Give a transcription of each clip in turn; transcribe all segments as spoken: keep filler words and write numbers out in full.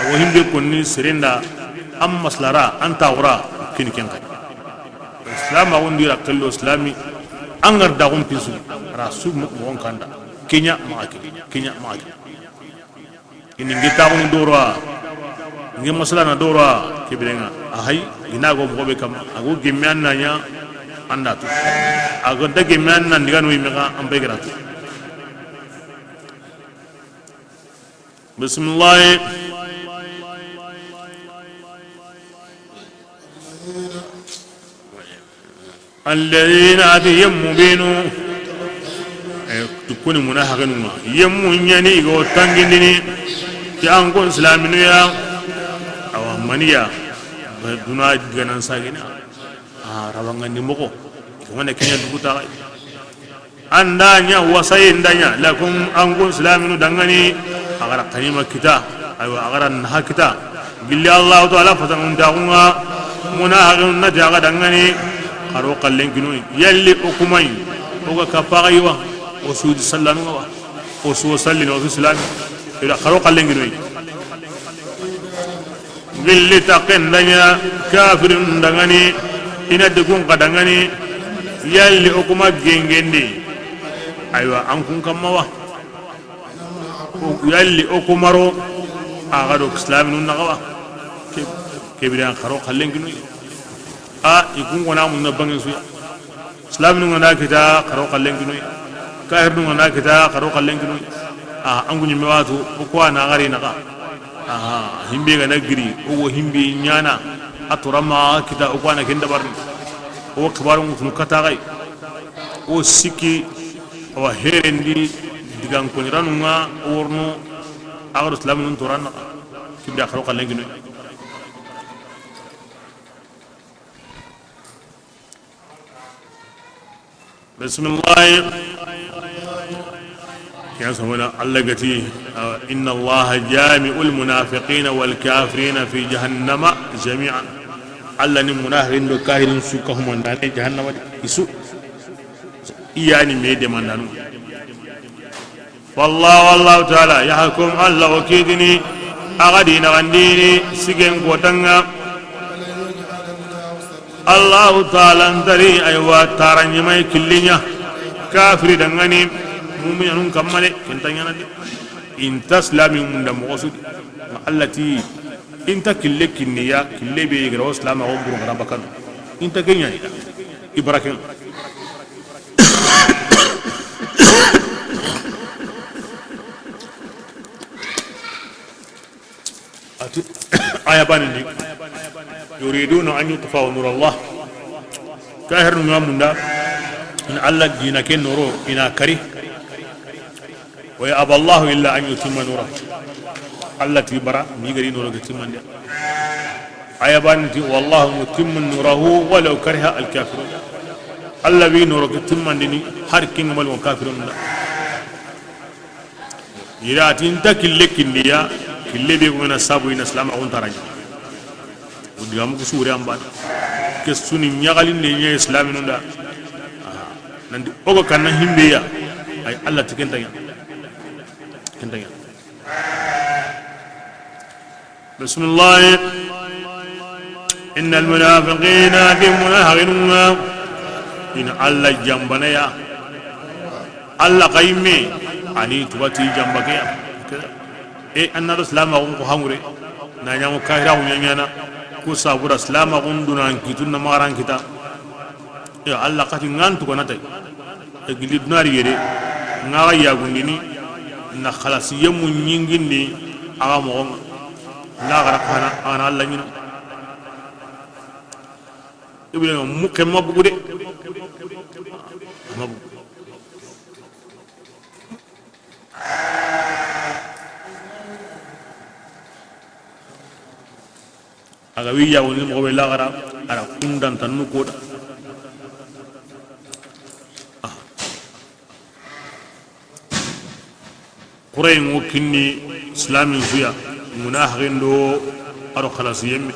O himbe konni serenda, an maslara, an tawra, kini ken kay. Islam a wondi ra kello islami, an gar da gon pisu, ra su mo gon kanda. Kenya ma ke, Kenya ma ke. Ini ngi taxunu doro a, ngi masalana doro a, ke birenga. A hay, ina go moxo be kam, a go gemme an na ɲa, an da tu. A go da gemme an na ndiga no yime ga, an be gara tu. Bismillah. Alladhina, a ti yemmu benu, eh, tukuni munafiqinu ŋa. Yemmu ɲani i go tangindini ti an kun silaminu ya. Awa maniya, ba duna ganan sagina. A rawangandi moxo. Ko ne kenya duguta. An da ɲa wasaye nda ɲa lakum, an kun silaminu dangani, a gara kanima kita, aywa, a gara naha kita. Gilli Allahu Taala fatanguntaxunga, munafiqinu nati a ga dangani, xaro xallen kinoyi. Yalli o kumayi, o ga kappa ga yiwa, o sudi sallanunga wa, o su o sallini, o su silami. Ila xaro xallen kinoyi. Gilli takken da ɲa kafirin dangani, ina digun ka dangani, yalli o kuma gengendi. Aywa, an kun kamma wa. O, yalli o kumaro, a ga do islaminun naxa wa. Ke, ke biran xaro xallen kinoyi. A, i kun gona mun na bangin suya. Islaminu ŋa na kita xaro xallen kinoyi. Kafirinu ŋa na kita xaro xallen kinoyi. A, an guɲi me watu, o ko ana gari naxa. Aha, himbe ga na giri, o go himbe ɲana. A torama kita, o ko ana ken dabarni. O xibaru ŋutunu kataxay. O sikki, awa herendi, digan koɲiranu ŋa, o worno, a ga do islaminun toran naxa. Kibira xaro xallen kinoyi. Bismillah. Ken samana Allah ga ti, ah, inna Allah jami'ul munafiqina wal kafirina fi jahannama jami'an. Allah ni munafiqin do kafirin su ka humandane jahannama di. Isu. Iyani me de mandanu. Wallahu, Allahu Taala, yahkum, Allah o kitini, a ga di naxandini, sigen kotanga. Allahu Taala ntari, aywa, tara ɲimay killiɲa, kafiri dangani, muminanun kammale, kenta ɲana de. Inta islami munda moxo su di. Ma Allah ti, inta kille kinniya, kille be gara o islama o buru gara bakano. Inta ke ɲani da. Ibrahim. Ati, aya bani ni, yuriduna an yutfa'u nurallah. Kahirnu ŋa munda, in Allah dina ke noro ina kari. Wa ya'ba Allahu illa an yutimma nurahu. Allah ti bara, mi gari noro ke timmande. Aya bani ti, wallahu mutimmu nurahu walau kariha al-kafirun. Allah wi noro ke timmandini, har kinga mal kafirun da. Ira ti nta kille kindiya, kille be gona sabu ina islam a gunta raja. O digamu ku sure amba. Ke suni ɲagalinde ɲa islaminun da. Aha. Nanti o ga kanna himbe ya. Ay Allah ti kenta ɲa. Kenta ɲa. Bismillah. Innal munafiqina, ti munafiqinun ŋa, in Allah jambana ya. Allah kayme, ani tubati jamba ke ya. E, anna do silamaxun ko hangure, na ɲamu kahiraxu ɲaɲana, ku sabura silamaxun duna an kitun na maxaran kita. Yo, Allah xati ŋa n tugana tay. E gilli dunari yere, ŋa ga yagundini, na xalasi yemu ɲingindi, a ga moxo ŋa. Ŋa ga ra xana, a ga na Allah ɲina. Ibile ŋa muxe ma bugu de. Ma bugu. A ga wi yagoni moxo be laxara, a ra kundantannu koda. Ah. Xurayen ŋo kinni islamin suya, munafiqin do a do xalasi yemme.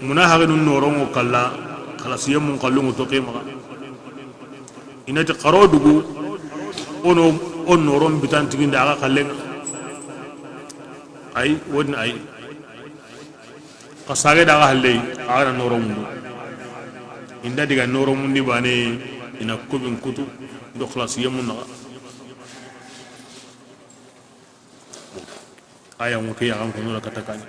Munafiqinu noron ŋo kalla, xalasi yemmun xallun ŋo toke maxa. Inati xaro dugu, ono, o noron bitan tiginde a ga xallen ŋa. Ay, wodin ay. Xa sage daga halle, a ga na nooro mundu. I nda diga nooro mundi baane, i na kubin kutu do xalasi yemu naxa. Aya ŋo ke yaxan ko noora kata kani.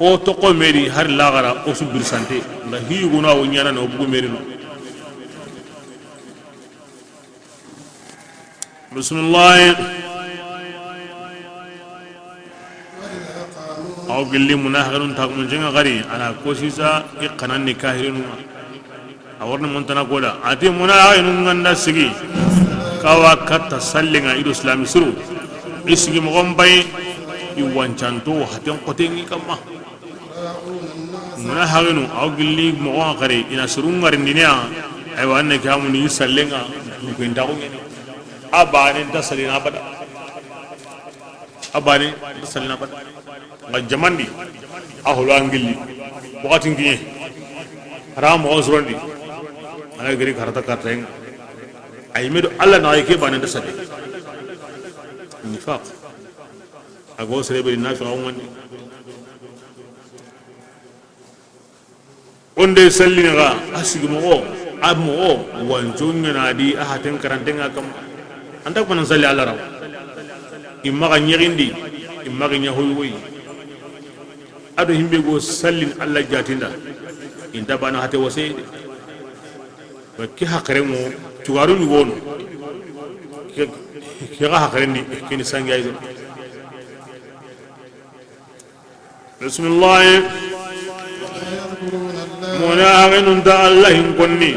O toxo me di hari laxara, o su birsante. Nda hi yuguna o ɲaana no bugu me di no. Bisimilahi. Aw gilli munahaxinun taxumuncenga xari, a na ko sisa i xananni kahirinu ŋa. A warni montana koda a ti munahaxinun ŋa nda sigi, kawa katta sallinga i do silami siru. I sigi moxon bay, i wancanto haten xotengi kamma. Munahaxinu, aw gilli moxon xari, i na siru ŋarindiniya. Aywa, anne ke amuni i sallenga, dukuintaxu ŋeni. A baane nta sallina abada. A baane nta sallina abada. Nga jamandi, a holo an gilli. Waxatin kiɲe. Hara moxon surondi. Ana giri karata kartayenga. A yime do Allah na ke baane nta salle. Nifaq. A go sere be nafiqa ŋondi. O nde sallini xa, a sigi moxo, a moxo, wanco ɲana di, a haten karanten ŋa kamma. Anta ko nan salli Allah raw. I maxa ɲexindi, i maxa ɲa hoy woy. A do himbe go sallin Allah jatinda. Inta bana hate waseyde. Wa ki haxare mo, tugaru ni wono. Ke, ke ga haxarendi, kini sangi ay do. Bisimilahi. Munahaxinun nta Allah hin konni.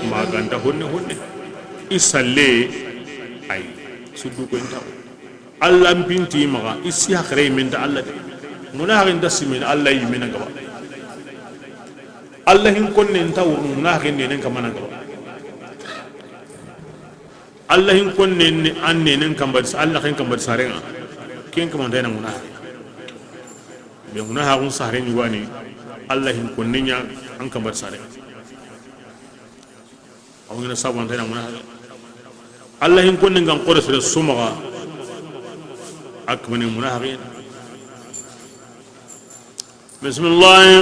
Maganta honne honne. I salle. Ay. Suddu ko inta. Allah mpinti maxa. I si haxare men nta Allah de. Munahaxin nta simen Allah yi men gaba. Allah hin konne nta wurnu munahaxin ne nen kamana gaba. Allah hin konne ni an nenen kambadi, Allah hin kambadi sarenga. Ken kamanta ina munahaxi. Be munahaxun sahare ni wani, Allah hin konne ɲa an kambadi sarenga. Awon ina sabu anta ina munahaxi. Allah hin konne ngan kore sere sumaga. Akmane munahaxi. Bisimilahi.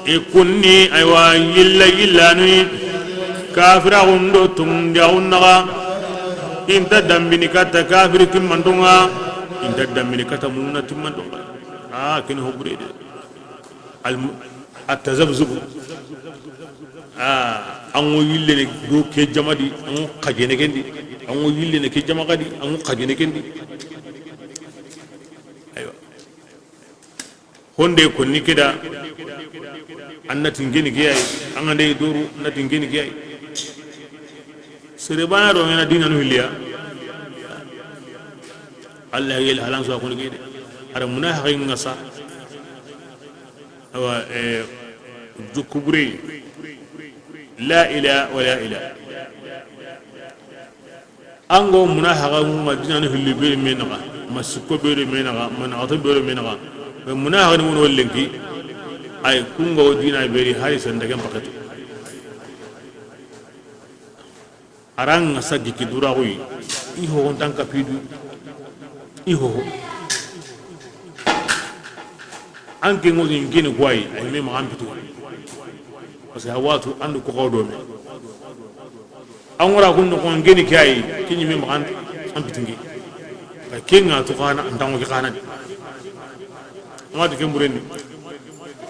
I kunni, aywa, yilla yillanu. Kafira gundo tundiya unnaga. Inta dambini katta kafiri timmandunga. Inta dambini katta mumina timmandunga. A kini hobure de. Al, atazabzubu. A, ango yille ne do ke jamadi, ango kajene kendi. Ango yille ne ke jamagadi, ango kajene kendi. Aywa. Honde konni keda, an nati ngeni ke yayi, an ga nde doru, an nati ngeni ke yayi. Sere bana do ngena dinanu hilliya. Allah yel halan so konni kede. Ara munahaxin ŋa sa. Awa, eh, jukubure. La ila wa la ila. Ango munahaxanu ma dinanu hilli beri menaxa, ma sikko beri menaxa, ma naxato beri menaxa. Mais munahaxani wono lenki, ay kunga o dina beri hari sandegen paketu. Aranga sa giki duraxuyi, i hoxontan kapidu, i hoxo. An ke ŋo ni ngeni guayi, ay me maxa an pitu. Parce que a watu andu ko xaw do me. An wara kun ko ngeni ke ayi, ke ɲi me maxa an pitingi. Ka ke ŋa to xana, an tango ke xana di. An wati ke mburendi.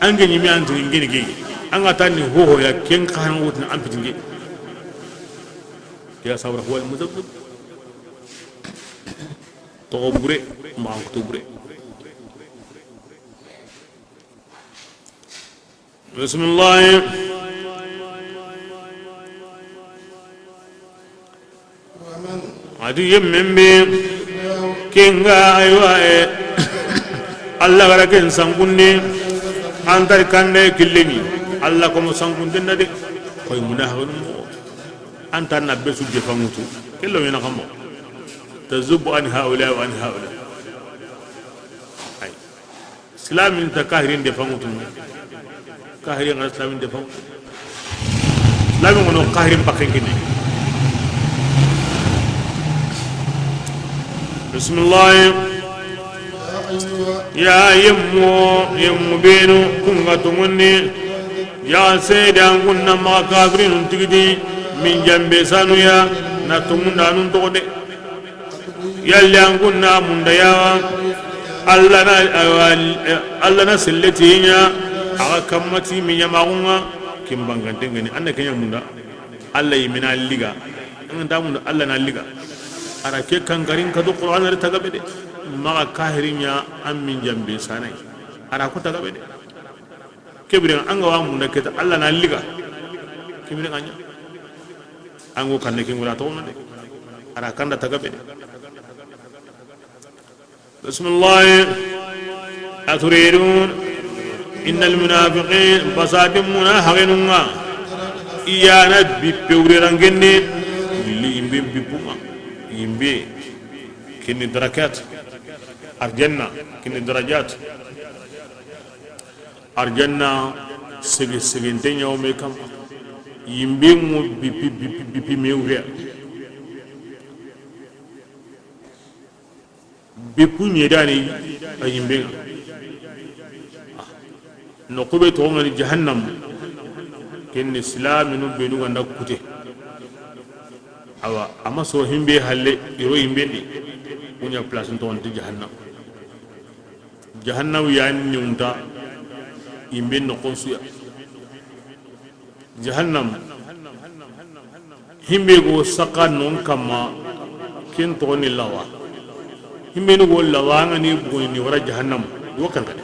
An ke ɲi me an tini ngeni ke. An ga tani hoho ya ken xana wutina an pitingi. Ya sabra huwa al-muzabzab. Toxo bure, maxa an kuto bure. Bisimilahi. A ti yemmen be kenga, aywa, e, Allah gara ken sankunde, an tari kande killeni, Allah komo sankunde na de, koy munahaxinu mo, an tan na besu defangutu, kello mena kamo, tazubu an haula wa an haula. Ay. Silamin ta kahirin de fangutu. Kahirin ŋa silamin de fangutu. Silamin ŋa no kahirin pakken kini. Bismillah. يا أيها Ya yemmo, yemmo benu kunga tongunni. Ya seedan kunna maxa kafirinun tigiti, min jambe sanuya, na tongundanun toxo de. Yalli an kunna munda yawa. Allah na, Allah na selletiya, axa kammati mi ɲamaxunga, kin bangantengani, an na ke ɲa munda. Allah yi mina liga. An ta munda Allah na liga. Ara ke kankarin kadu Qur'an ari tagabe de. Maxa kahirinya an min jambe sanai. Ara ko tagabe de. Kebiren an ga wa munda keta Allah na liga. Kebiren anya. An go kanne kin wala to de. Ara kanda tagabe de. Bismillah. Aturidun. Innal munafiqin, basatin munafiqinunga. Iyana bippe wure rangenne. Li imbe bippuma. Imbe. Kini darakat. Arjanna. Kini darajat. Arjanna sege segente ɲawme kam. Yimbe ŋo bipi bipi bipi me wure. Bipu ɲedani a yimbe ŋa. Noqu be toxo ŋani jahannam. Ken ni silaminu benu ganda kute. Awa ama so himbe halle iro yimbe ndi. Kuɲa place toxonti jahannam. Jahannam ya niwunta yimbe noxon suya. Jahannam himbe go saka non kamma. Ken toxoni lawa. Himbe ni go lawa ŋa ni bugoni ni wara jahannam. Wo kan kadi.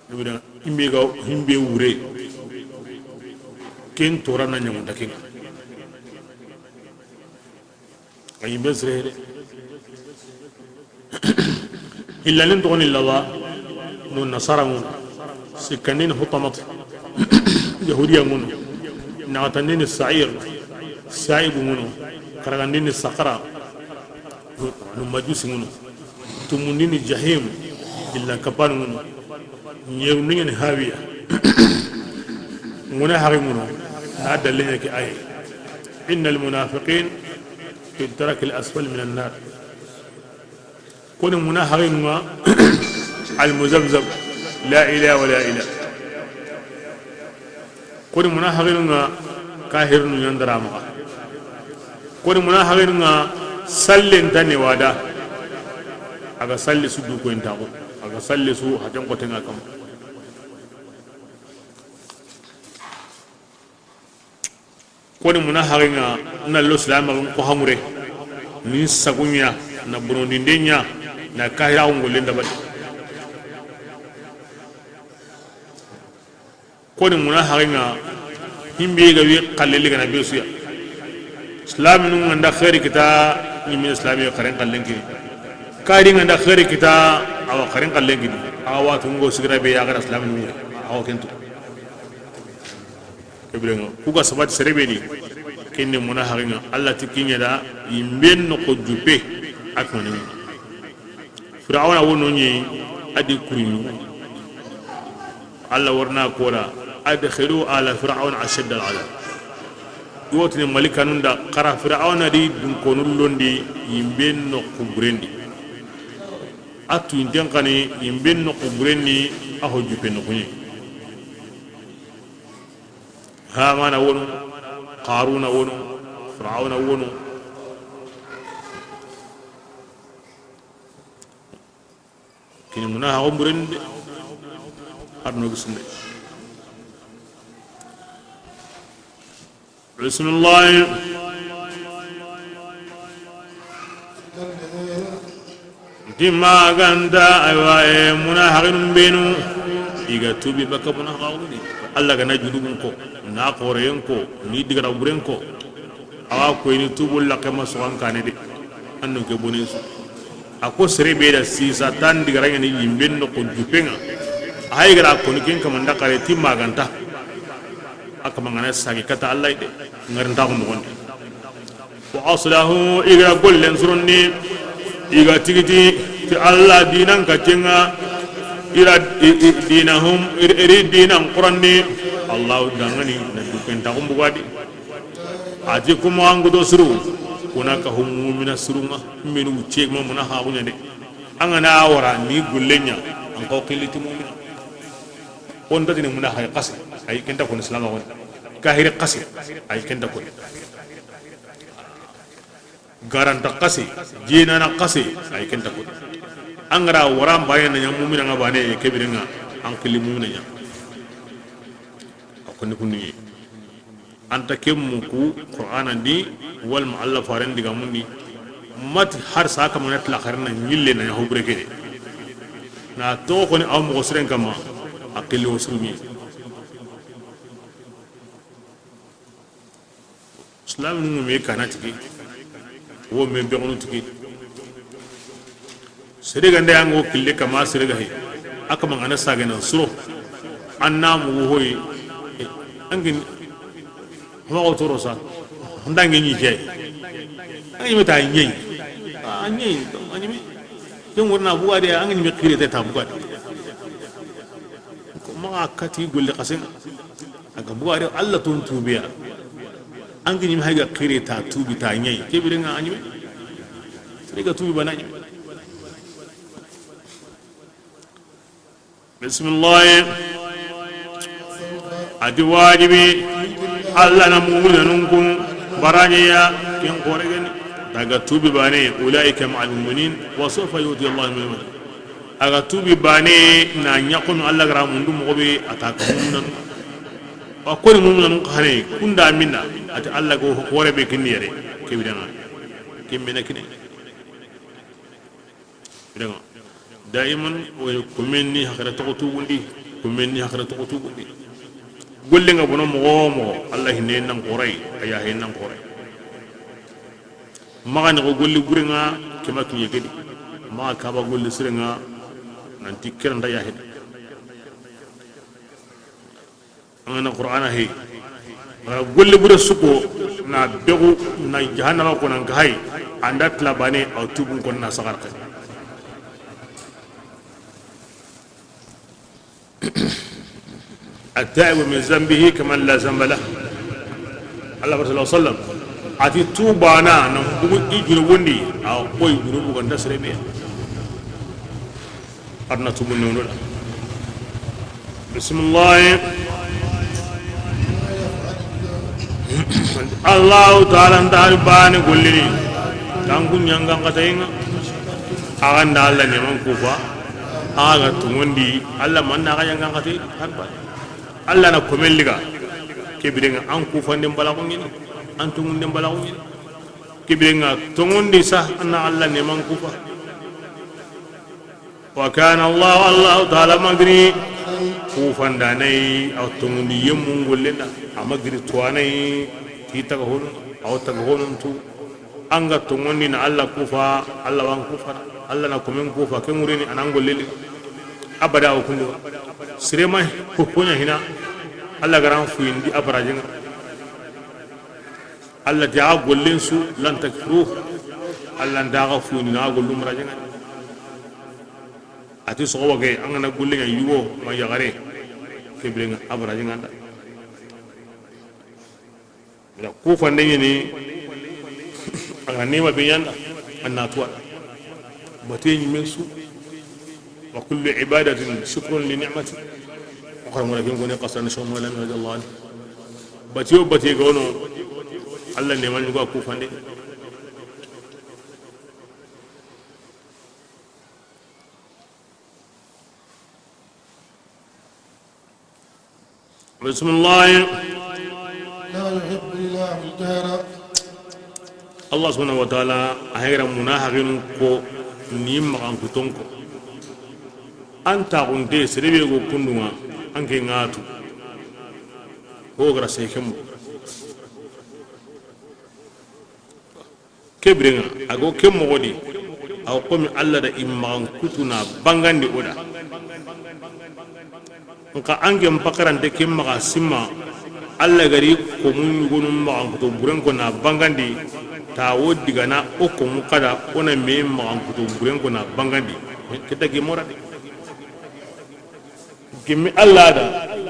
Ibra himbe ga himbe wure. Ken torana ɲamunta kenga. A yimbe sirere. Hillalin toxoni lawa. No nasara ŋunu. Sikkandini hutamat. Yahudiya ŋunu. Naxatandini sa'ir. Sa'ibu ŋunu. Karagandini sakara. No majusi ŋunu. Tumundini jahim. Illa kapanu ŋunu. Ɲeru ningeni hawiya. Ŋuna hagi ŋunu. Na dalenya ke aye. Innal munafiqin fi daraki al asfal min an nar. Koni muna haxinu ŋa. Almuzabzab. La ilaha wala ila. Koni muna haxinu ŋa. Kahirinu ɲandaramaxa. Koni muna haxinu ŋa. Sallen tani wada. Aga salle su du koyintaxu. Aga salle su haten xotenga kam. Koni muna haxinga. Na lo silamaxin ko hamure. Ni sagunya. Na bonondinde ɲa. Na kahiraxu ngollen dabari. Koni muna haxinga. Himbe ga wi xalleli gana be suya. Islaminu nganda xeeri kita. Ɲimine islami xaren xallen kini. Kadi nganda xeeri kita. Awa xaren xallen kini. Awa tungo sigira be ya gara islaminu. Awa kentu. Kebirenga kuga sabati serebedi. Kenne muna haxinga. Allah ti kiɲa da. Yimben no ko jupe. Akmani. Firawna wono ɲi. Adi kuriɲu. Allah warna kola. Adkhilu ala firawna ashadda al adab. Iwotini malikanunda xara firawna di dunkonu londi. Yimben no kuburendi. A tuyinten xani yimben no kuburenni. A ho jupe no kuɲe. Hamana wono, Qaruna wono, Firawna wono. Kini muna haxo mburen de. Arno gisinde. Bismillah. Di maganta aywa e muna haxinun benu. I ga tubi baka muna haxundi. Allah gana junubun ko, na xoreyen ko, ni digara buren ko. Awa koyini tubu laxe ma soxan kane de. Anno ke bonen su. A ko sere be da sisa tan digara ɲani yimben no ko jupenga. Ay gara ko ni ken kamanda kare ti maganta. A kama ngana sagi kata Allah de. Ngarinta ko nogondi. Wa aslahu, i ga ra gollen surunni, i ga tigiti ti Allah dinan katenga. Ira dinahum, iri dinan quranni. Allah dangani na duken taxum bugadi. Ati kuma angudo suru. Kuna ka ho mumina sirunga, minu wucce ma muna ha gunya de. An ga na wara ni gullen ɲa, an ko xilli ti mumina. On da tini muna hay xase, ay ken ta ko Islam on. Kahiri xase, ay ken ta ko. Garanta xase, jinana xase, ay ken ta ko. An ga ra wara baane na ɲa mumina nga baane, ke birenga an xilli mumina ɲa. A ko ni kunni. Anta ke muku Qur'ana ndi, walma Allah faren digamun di. Mati har sa kamana tila xarana ɲille na ɲa hobure kene. Na to xoni aw moxo siren kama, a xilli wo sirumi. Islam nu me kana tigi, wo me bexunu tigi. Sere ganda yango kille kama sere ga he. A kama ngana sage nan suro. An na mugu hoyi. Angin. Huma ko toro sa. Ndange ni jey. Angi meta nyi. A nyi. Angi mi. Ken worna buga de, angi mi xire te ta buga de. Ko ma kati golle xasen. A ga buga de Allah ton tubiya. Angi ni hayga xire ta tubi ta nyi. Ke birenga anyi. Sere ga tubi bana nyi. Bisimilahi. A ti wajibi, Allah na muminanun kun barajiya, ken xore gani. Daga tubi bane, ulaika ma'al mu'minin, wa sawfa yu'ti Allahu min fadlihi. A ga tubi bane, na ɲaxunu Allah ga ra mundu moxo be, a ta ka muminanu. Wa koni muminanun xane, kunda minna, a ti Allah go xore be kinni yere, ke bidana. Ke mena kine. Birenga. Daiman, o komen ni hakara toxo tugundi, komen ni hakara toxo tugundi. Golle nga bono moxo moxo, Allah hinne nan xoray, a ya hinne nan xoray. Maxa ni ko golle burenga, kema kiye gedi. Maxa kaba golle sirenga, nanti keranta ya hinne. An ga na Qur'ana he, a ga na golle bure su ko na begu na jahannama ko nan ga hay, anda tila bane a tubun ko na sagar kay. At-taibu min zambihi kaman la zamba lah. Allah sallallahu alaihi wasallam a ti tubana nan bugu i junubundi a koy junubu ganda serebe. Arna tubu nono da. Bisimilahi. Allahu taala nta hari bane gollini. Tanku ɲangan katayenga. A ga nda Allah neman kufa. A ga tungondi Allah manna a ga ɲangan katayi hari bane. Allah na komen liga. Ke birenga an kufanden balaxu ɲini. An tungunden balaxu ɲini. Ke birenga tongondi sa anna Allah neman kufa. Wa kana Allah, Allah taala magri kufandanayi, a tongundi yemmun gollenda, a magri tuwanayi, ti taga honu, a taga honuntu. An ga tongondi na Allah kufa, Allah wan kufa, Allah na komen kufa, ke ŋurini a nan golleli. Abada o kundo. Sirema ko konya hina. Allah garan fuyindi a barajenga. Allah ti a ga gollen su, lan takfuru. Allah nda a ga fuyini na a ga gollu marajenga. A ti soxoba ke, an ga na gollen ɲa yugo ma yaxare, ke birenga a barajenga nda. Ila kufande ɲini, a ga nima be ɲanda, an na tuwa. Bate ɲimen su. Wa kullu ibadatin shukrun li ni'mati. Wa qala mulakin goni qasran shawma lan radiyallahu anhu. Batiyo batiye gono, Allah neman ɲugo a kufande. Bisimilahi. لا يحب الله الجهر. Allah subhanahu wa taala a hayra munahaxinu ko ni maxankuton ko. An taxunte serebe go kundunga an ke ŋatu. Ho gara sey kemu. Ke birenga a go ke moxo di. Aw komi Allah da i maxan kutu na bangandi o da. Nka an ke mpakarante ke maxa simma. Allah gari komun yugonu maxan kutu buren ko na bangandi. Ta wo digana o komu kada o na me maxan kutu buren ko na bangandi. Kita ke mora de. Gemme Allah da,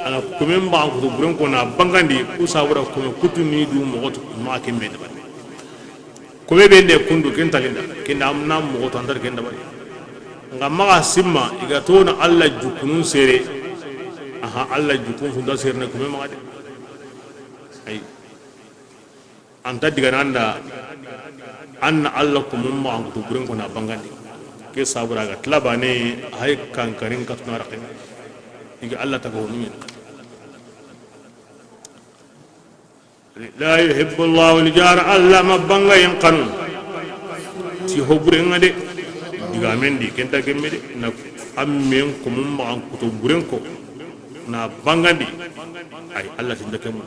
a na komen bagan kutu buren ko na bangandi, ku sabura kome kutu ni du moxo tu, ma ke me dabari. Kome be nde kundu ken talinda, ken da amna moxo to antar ken dabari. Nga maxa simma, i ga tona Alla jukunun sere, aha, Alla jukun sunda sere ne kome maxa de. Ay. Anta diga nanda, anna Alla ko mum ma an kutu buren ko na bangandi. Ke sabura ga tlabane, hay kankarin katuna raqe. Iga Alla taga honu. La yuhibbu Allahu al-jahra, Alla ma banga yin kanu. Ti ho buren ŋa de. Diga men di, kenta gemme de. Na ammen ko mum ma an kutu buren ko. Na bangandi. Ay, Alla tinda kemu.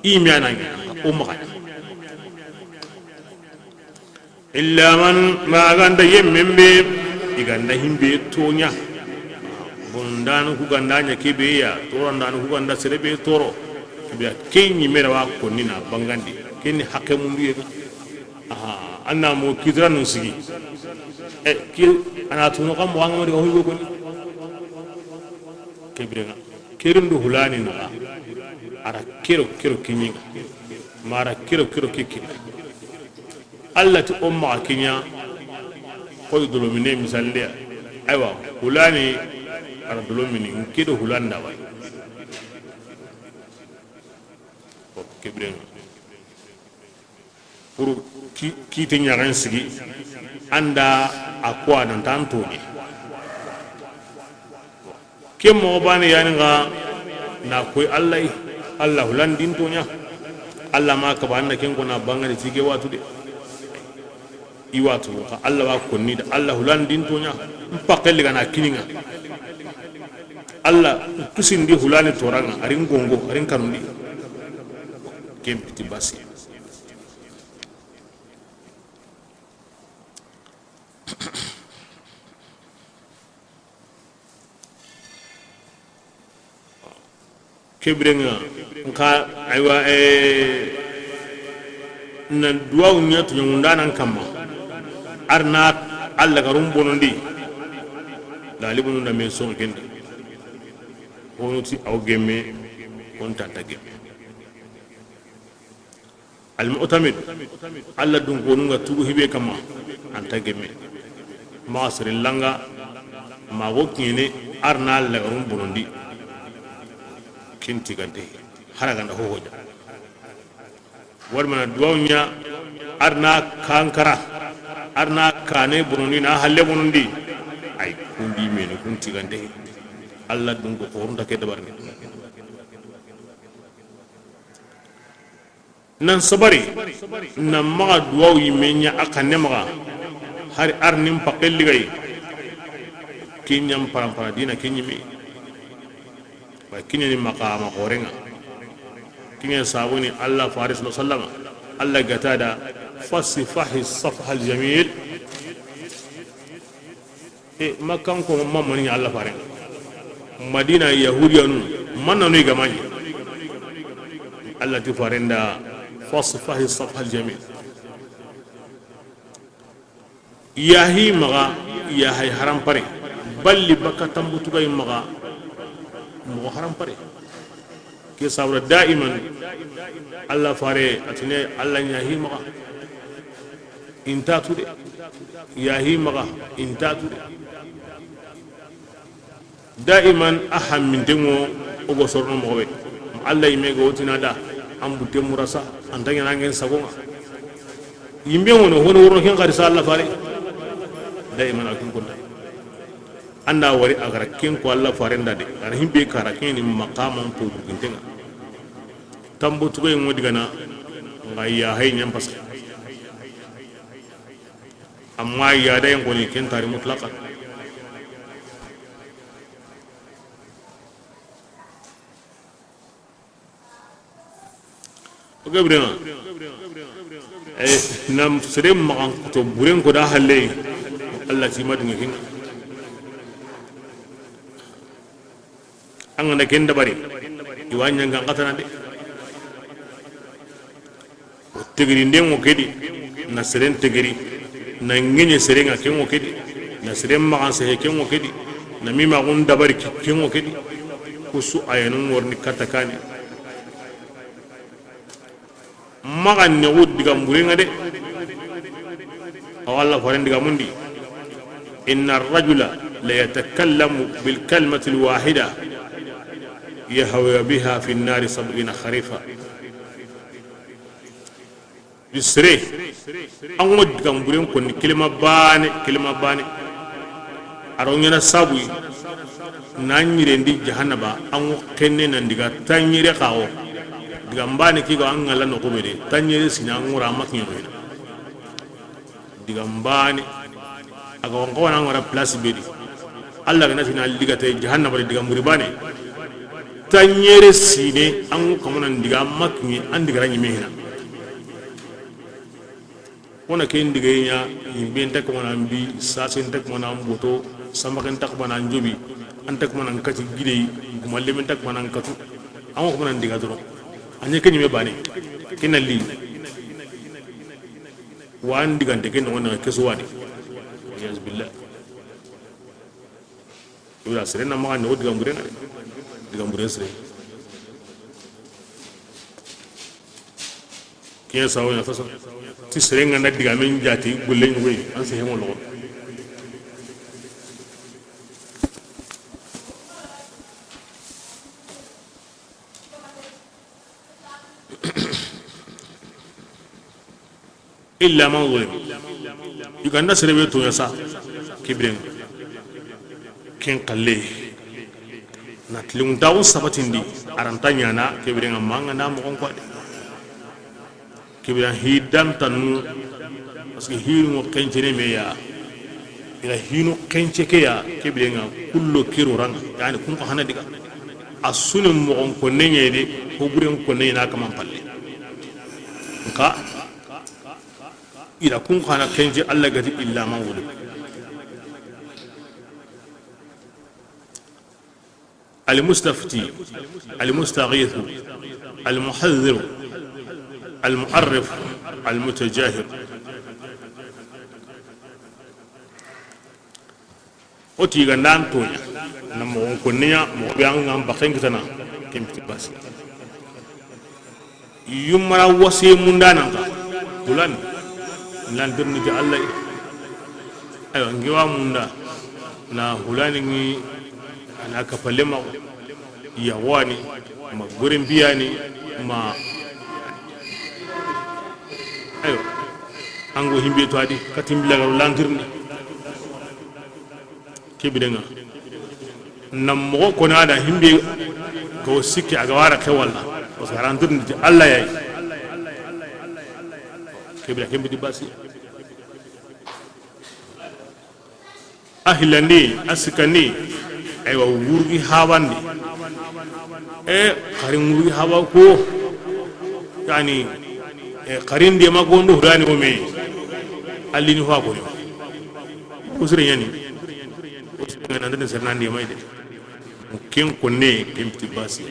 I me a na ɲa, o maxa ɲa. Illa man, ma ganda yemmen be, i ganda himbe toɲa. Bondanu ku ganda ɲa kebe ya, torandanu ku ganda sere be toro. Kebe ya, ken ɲi mera wa konni na bangandi. Ken ni hakke mundu ye. Aha, anna mo kidra nun sigi. E, ki, ana tuno kam mo anga mo diga hoy go konni. Kebrenga. Kerindu hulani na. Ara kero, kero kinyinga. Mara kiro kiro kikki. Alla ti o maxa kiɲa. Koy dolomine misalindeya. Aywa, hulani ara dolomini, nkido hulanda way. Bon, kebirenga. Pour ki, kite ɲaxen sigi, anda a kuwa nan tan toɲe. Ken moxo bane yani nga na koy Alla yi, Alla hulandin toɲa. Alla ma kaba anda ken kona bangani tige watu de. I watu ka Alla wa konni da Alla hulandin toɲa. Mpakelli gana kininga. Alla kusindi hulani toranga, arin gongo, arin kanundi. Ken piti basi. Kebirenga nka, aywa, eh, na duwawu ɲa tuɲaŋundanan kamma. Arna Alla garum bonondi. Lalibunu na men son kenda. Honuti aw gemme, on tanta gemme. Al-mu'tamid, Alla dun konunga tugu hibe kama, anta gemme. Ma sere langa, ma go kine, arna Alla garum bonondi. Ken tigante, haraganda ho hoja. Warmana duwaw ɲa, arna kankara, arna kane bonondi, na halle bonondi. Ay, kundi meni, kun tigante. Alla dun ko korunta ke dabarni. Nan sabari, nan maxa duwaw yimme ɲa a kanne maxa, hari arnin pakke ligay, ke ɲan parampara dina ke ɲimme. Ba kiɲani maqama xorenga. Kiɲe sabuni Alla fare sallallahu alaihi wasallam, Alla gatada, fasifahi safhal jamil. E, Makkanko ma mani Alla faren. Madina yahudiyanu, mananu i gamani. Alla ti farenda, fasfahi safhal jamil. Yahi maxa, yahay haram pare. Balli baka tambutu gay maxa, moxo haram pare. Ke sabura daiman, Alla fare, atine Alla ɲa hi maxa. Inta tu de. Yahi maxa, inta tu de. Daiman a hammintengo, o go sorono moxo be. Alla yime go tina da, an butte murasa, anta ɲana ngen sagonga. Yimbe ngono, hono worono ken xarisa Alla fare. Daiman a kun konta. Anda wari a gara ken ko Alla farenda de. Ara himbe kara ken ni maqaman po bugintenga. Tambo tugay ngodi gana, nga yahay ɲan pasa. Amma yadayen koni ken tari mutlaqan. O gabrema. Eh, nam sere maxan to buren ko da halle. Alla ti madunga hinga. An ga na ken dabari, i wa ɲangan xatana de. O tegirinden ŋo kedi, na seren tegiri, na ŋeɲe seren ŋa ken ŋo kedi, na seren maxan sehe ken ŋo kedi, na mimaxun dabari ki ken ŋo kedi. Kusu ayanun ŋorni katakani. Maxa nexu digan buren ŋa de, Awa Alla faaren digaamun di, inna rajula la yatakallamu bil kalimatil wahida yahwi biha fi nnari sab'ina kharifa. Di sere, an ŋa digan buren konni kelima baane, kelima baane. A ro ɲaana sabu yi, na ɲirendi jahannaba, an ŋa kenne nan diga tanɲere xaxo. Digan baane ke ga an ŋa la noxu be de, tanɲere siine an ŋa ra ma kiɲe no hina. Digan baane. A ga wanka wana an ŋa ra place be di. Alla ga na ti na ligata jahannaba di digan buri baane. Tanɲere siine an ŋa kamanan diga ma kiɲe an diga ra ɲi me hina. Wona ken diga ɲa, yinbe nta kamana an bi, sase nta kamana an boto, samake nta kamana an jobi, an nta kamana an kati gidey, gumalle nta kamana an katu. An ŋa kamanan diga doro. A ɲa ke ɲi me baane. Ke na li. Wa an digante ke noxon ŋa ke su wa di. Wal iyaz billah. Ibra sere na maxa noxo digan buren ŋa de. Digan buren sere. Kiyen sawo ɲa fasa. Ti sere ŋa na digamen jaati gulle ɲogoyi, an se hemo loxo. Illa man zulim. I ga nda sere be toɲa sa, ke biren ŋa. Ken xalle. Na tilinŋuntaxu sabatindi, a ra nta ɲaana, ke biren ŋa, ma an ga na moxon ko de. Ke biren ŋa, hi dantanu, parce que hinu ŋo xencene me ya. I ra hinu xence ke ya, ke biren ŋa, kullo kiro ran, yani kun ko hana diga. A su ni moxon konne ɲa de, ko buren konne ɲa na kaman palle. Nka, I da kun xa na kenji Alla ga ti illa man zulim. Al-mustafti, al-mustaghiithu, al-muhadhdhiru, al-mu'arrif, al-mutajahir. O ti ga nda an toɲa, na moxon konne ɲa, moxo be an ga n baxen kitana, ken piti basi. Yummana wasiye munda nan xa, hulani, n lantirni ti Alla yi. Aywa, n gi wa munda, na hulani ŋi, a na kapalle ma, yaxo wa ni, ma goren biya ni, ma, aywa, an go himbe to a di, katin bila garo lantirni. Ke biren ŋa, na moxo kona da himbe ga wo sikki a ga wara ke walla, parce que a ra ntirni ti Alla ya yi. Ke biren ŋa, ken piti basi. A hillandi, a sikkandi, aywa, wurgi habandi. E, xari wurgi haba ko, yani, e, xari ndema gondo hulani o me, allini fa ko ni. Usre ɲa ni. Usre ŋa na ndene sere na ndema de. Ken konne, ken piti basi.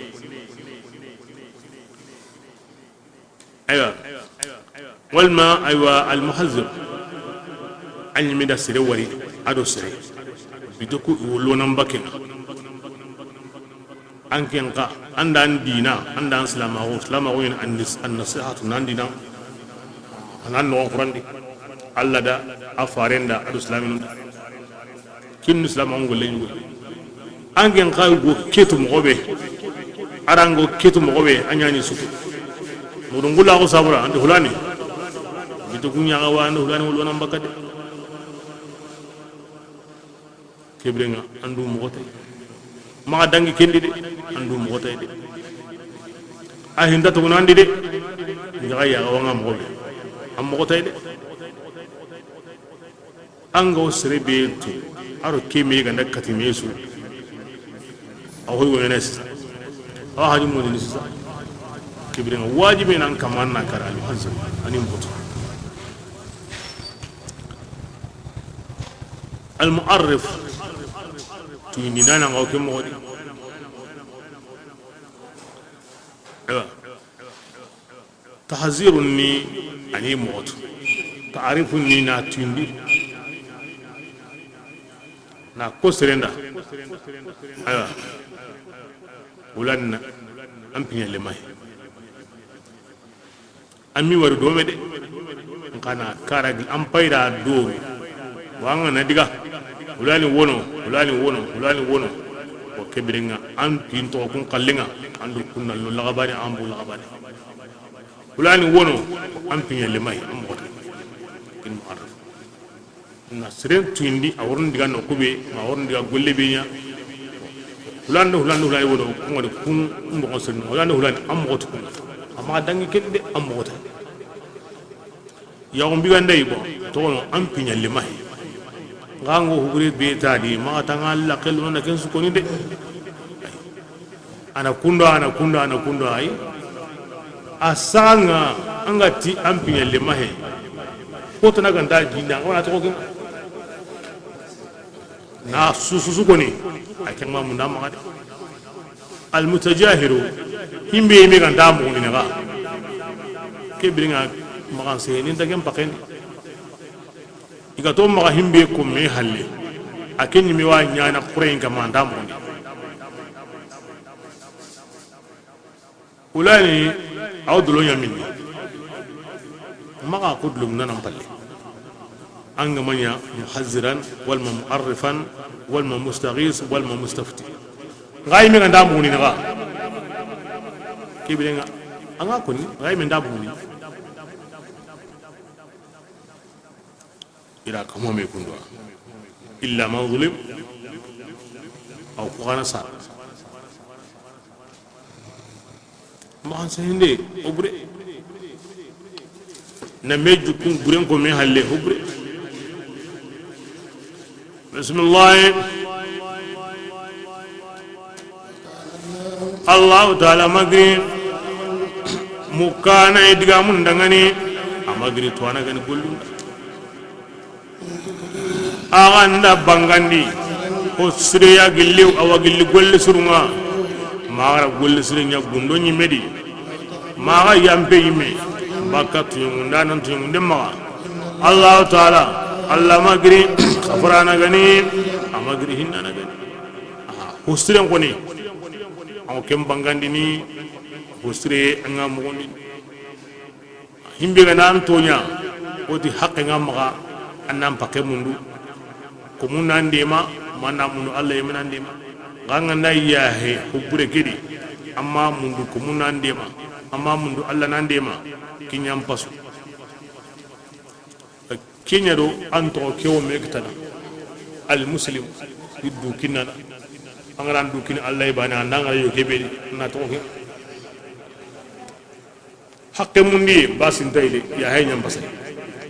Aywa. Walma, aywa, al-muhazzir. An ɲi me da sere wari, a do sere. Bito ku wo lonan baken ŋa. An ken xa, an da an dina, an da an silamaxu, silamaxu ɲa ni an nis-, an nasihatu nan dina. An an noxon xurandi. Alla da, a faren da, a do silaminun da. Kin ni silamaxu n golle ɲugo. An ken xa go ketu moxo be. A ra n go ketu moxo be, a ɲa ni sutu. Mudu n gula ko sabura, an ti hulani. Bito ku ɲa ga wa, an ti hulani wo lonan baka de. Ke biren ŋa, an du moxo tay. Maxa dangi ken di de, an du moxo tay de. A hinta to nan di de. N ga ya ga wa ŋa moxo be. An moxo tay de. An ga wo sere be tu, a ro ke me ga nda kati me su. A hoy wo ne sisa. A haji mo ni sisa. Ke biren ŋa wajibi nan kaman na kara al-muhazzir, ani mboto. Al-mu'arrif, tuyindi na ŋa wo ke moxo di. Ewa. Tahzirun ni, ani moxo tu. Ta'rifun ni, na tuyindi. Na ko sere nda. Aywa. Wulanna. An piɲe le may. An mi wari dome de. N Ana karagi an payda doru. Wa an ga na diga, hulani wono, hulani wono, hulani wono. Wa ke biren ŋa, an tin toxo kun xallen ŋa, an do kunna lo laxabane, an bu laxabane. Hulani wono, an piɲa lemay, an moxo ta. Kin mu'arraf. Na siren tuyindi, a woron diga no kube, ma a woron diga golle be ɲa. Hulani, hulani, hulani wono, kun ga di kun moxo sirin. Hulani, hulani, an moxo ta kun. Amma dangi ken de, an moxo ta. Yaxun bigandayi, bon, toxono an piɲalli mahi. Ngango hugure be tadi, maxa tanga laqe luna na ken sukoni de. Ana kunda, ana kunda, ana kunda, ay. A sanga, anga ti an piɲalli mahi. Ko tana ganta jinda, ngona toxo ken. Na sususu koni, a ken ma munda maxa de. Almutajahiru, himbe yime ganta muxundini xa. Ke biringa maxan se ni nta ken paxendi. I ga to maxa himbe ko me halle. A ken yime wa ɲana xurayen kama nta muxundi. Ulani, aw dolo ɲa minni. Maxa ko dolo munana palle. An ga ma ɲa muhazziran, walma mu'arrifan, walma mustaghis, walma mustafti. Nga yime ganta muxundini xa. Ke birenga, anga koni, nga yime nta muxundini. Ira kamo me kundwa. Illa man zulim. Aw ko xana sa. Maxan sehinde, o bure. Na me jukun buren ko me halle, o bure. Bismillahi. Allahu taala magri. Mukana idiga mun dangani. A magri to ana gani gollunda. Axa nda bangandi, o sireya gilli, awa gilli golle sirunga. Maxara golle sire ɲa gundo ɲimme di. Maxa yampe yimme. Bakka tuɲungunda nan tuɲungunde maxa. Allahu taala, Allah magri, xafarana gani, a magri hinnana gani. Aha, ho siren koni. Aw ken bangandini, ho sire anga muxundini. Himbe ga nan toɲa, o ti haqqe nga maxa, an nan pakke mundu. Ko mun nan dema, man na mundu Allah yeme nan dema. Nga nga na yahe, hubure kedi, amma mundu ko mun nan dema, amma mundu Allah nan dema, kiɲan pasu. Kiɲa do an toxo kewo me kitana. Al muslim, iddu kinana. An ga ran du kin Allah ibana, an ga ra yo kebe na toxo ke. Haqqe mundi, basin tay de, ya hay ɲam basay.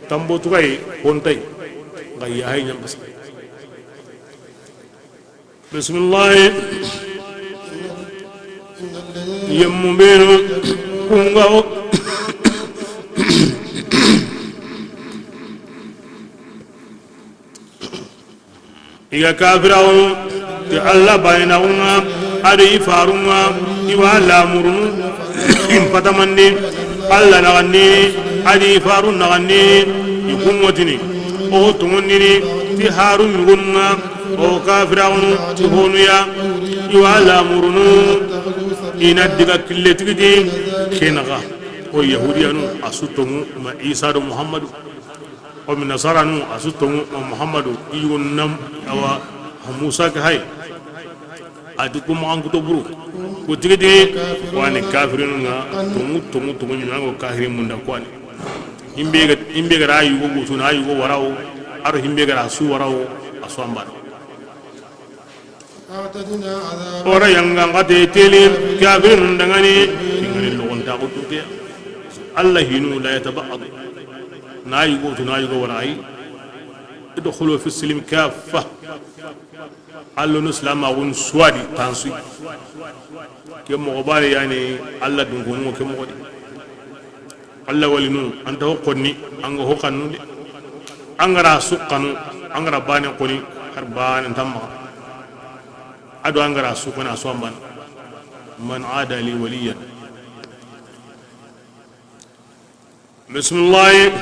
Tambo tugay, hon tay, nga ya hay ɲam basay. Bismillah. Yemmu benu, kunga o. I ga kafiraxunu ti Allah bayinaxunga, a do i farunga, i wa lamurunu, i n patamandi, Allah naxandi, a do i faru naxandi, i kummotini, o tongondini, ti haru ɲugununga, o kafiraxunu, ti honuya, i wa lamurunu, i na diga kille tigiti, ke naxa, o yahudiyanu, a su tongu, ma Isa do Muhammadu. O mi nasaranu, a su tongu ma Muhammadu, i yugo nam, awa, ha Musa ke hay. A ti ku maxan kuto buru. Ku tigi tigi, wani kafirinu nga, tongu, tongu, tongu, ɲima ngo kafirin munda kwani. Imbe ga, imbe ga ra yugo gutu na yugo warawo, aro imbe ga ra su warawo, a su ambana. Ora yanga ngate teli, kafirin dangani, dingani logon ta ko tuke. Allah hinu la yataba'adu. Na yugo tu na yugo warai. Idkhulu fi silmi kaffa. Allo no islam agun suwadi tansu. Ke mogo bari yani Allah dun ko ke mogo di. Allah walinu, an ta ho konni, an ga ho kannu de. An ga ra su kanu, an ga ra bane koni, har bane tamma. A do an ga ra su kona su amban. Man ada li waliyan. Bismillah.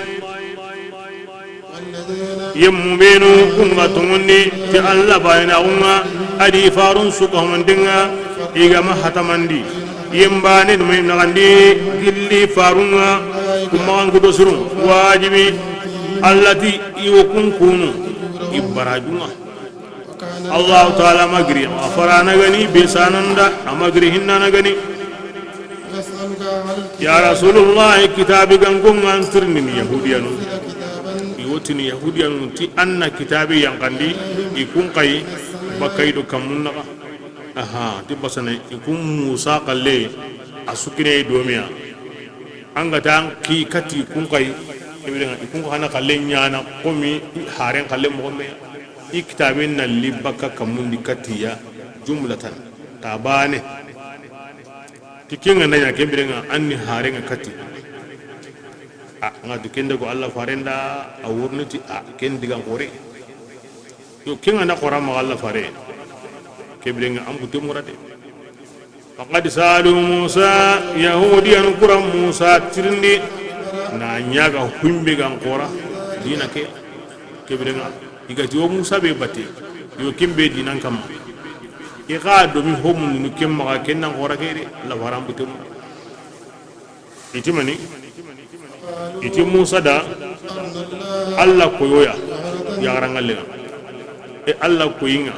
Yemmu benu kunga tongundi ti Allah bayina unga adi farun suka humandinga igama hatamandi. Yembane numay nagandi gilli farunga. Kumaxan kudo surun wajibi. Alla ti i wo kun kunu i barajunga. Allahu taala ma giri, a farana gani, be sananda, a ma giri hinnana gani. Ya Rasulullah, kitabi gangon an tirni ni Yahudiyanu. I wo tini Yahudiyanu ti an na kitabi yankandi, i kun xayi, bakka i do kammun naxa. Aha, ti basana, i kun Musa xalle, a sukine domiya. An ga ta an ki kati kun xayi, i birenga, i kun xana xalle ɲana, komi i haren xalle moxo me. I kitabe na li bakka kammundi katiya, jumlatan, ta bane. Ti kenga na ɲa, ken birenga, an ni harenga kati. A, nga ti kende ko Alla farenda, a wurni ti, a, ken digan xore. Yo, kenga na xora ma Alla fare. Ke birenga, an bute murade. Faqad salu Musa, Yahudiyanu kura Musa tirindi, na ɲaga humbe gan xora, dina ke, ke birenga, i ga ti wo Musa be bate, yo ken be dinan kamma. I xa domi homundunu ken maxa, ken nan xora ke de, Alla faran butemu. I ti mani, i ti Musa da, Alla koyoya, yaxarangallenga. E Alla koyinga,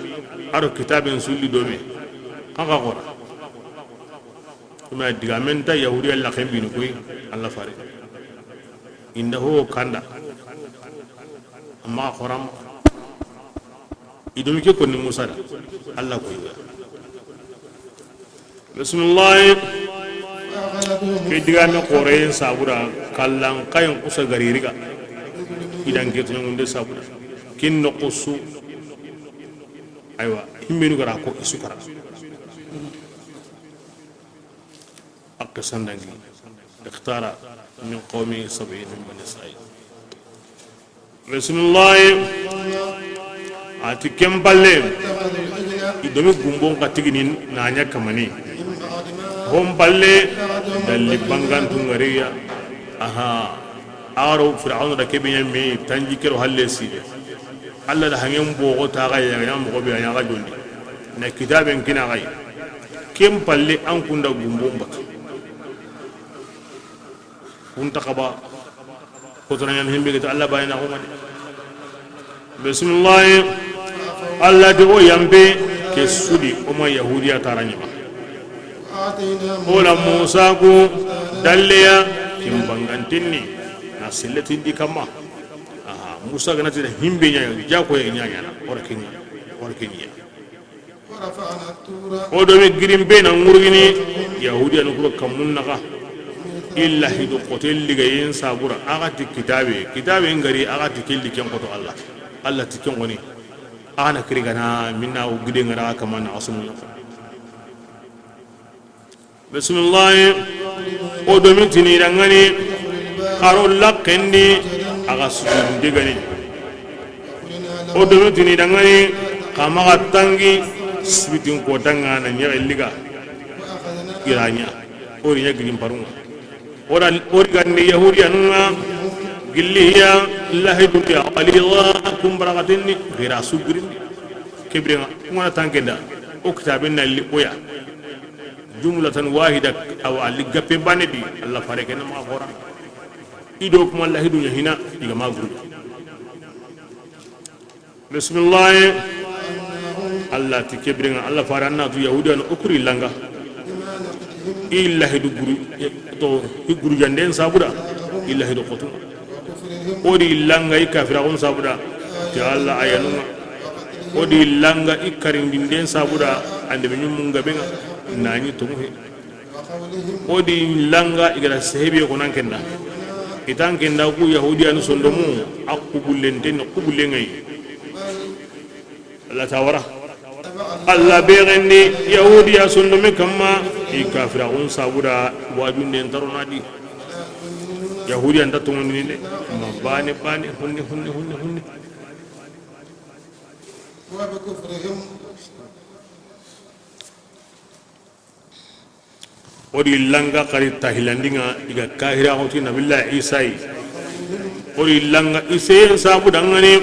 a do kitaben sulli dome, xa xa xora. Kuma digamen ta Yahudiya la xembini koy, Alla fare. Inda ho kanda. Amma xoram. I domi ke konni Musa da. Alla koyoya. Bismillah. Ke digame xoreyen sabura, kallan kayen kusa gaririga. Idan ke tunangunde sabura. Kin no kusu. Aywa, himmenu gara ko isukara. Akka sandangi. Ikhtara min qawmi sab'in min bani Israil. Bismillah. A ti ken palle, i domi gumbon ka tigini na ɲa kamani. Hon palle, dalli bangantu ngariya. Aha. Aro Fir'auna da kebe ɲa me tanji kero halle sire. Alla da hangen bogo ta ga ya ɲa mogo be ɲa ga jondi. Na kitaben kina ga yi. Ken palle an kunda gumbon batu. Kun ta xaba, xotona ɲan himbe gita Alla bayina xo ngadi. Bismillah. Alla de o yambe ke sudi o ma Yahudiya taranyima. O la Musa ku dalleya kin bangantinni na sillatin di kamma. Aha, Musa ganati da himbe ɲa, jako ya ɲa ɲa na, ora kinya, ora kinya. O do me girin be na ngurgini Yahudiya no kuro kamun naga. Illa hidu qotel liga yin sabura, agati kitabe, kitabe ngari, agati kelli ken qoto Allah. Allah ti ken goni. Ana kirigana minna o gide ngara kama na asumuna. Bisimilahi. O domi tini dangani, xaro laxendi, a ga sujudunde gani. O domi tini dangani, xa maxa tangi, sibitin kotanga na ɲaxe liga. Iraɲa, o ri ɲa gidin parunga. O da, o ri gandi Yahudiyanunga, gilli hiya, lahidundi, a waliwa, kumbaraxatinni, gira sugirindi. Kebirenga, ngona tankenda, o kitabe na li oya. Jumlatan wahida, awa, a li gappe bane di, Allah fare ken ma xora. I do kuma lahidu ɲa hina, i ga ma guru. Bismillah. Allah ti kebirenga, Allah fare anna tu Yahudiyan o kuri langa. I lahidu guru, to, i guru janden sabuda, i lahidu qotu. O di langa i kafiraxun sabuda, ti Allah ayanunga. O di langa i karindinden sabuda, ande be ɲumun gabenga, nani tomuhe. O di langa i gara sehebiye ko nan kenda. Itan kenda ku Yahudiyanu sondomu, a kubulenten, kubulengay. Allah tawara. Allah begendi Yahudiya sondome kamma, i kafiraxun sabuda, wajunden taronadi. Yahudiya nta tongondini de, ma bane, bane, hunne, hunne, hunne, hunne. O di langa xari tahilandinga, i ga kahira xoti Nabillahi Isa yi. O di langa Isa sabu dangani,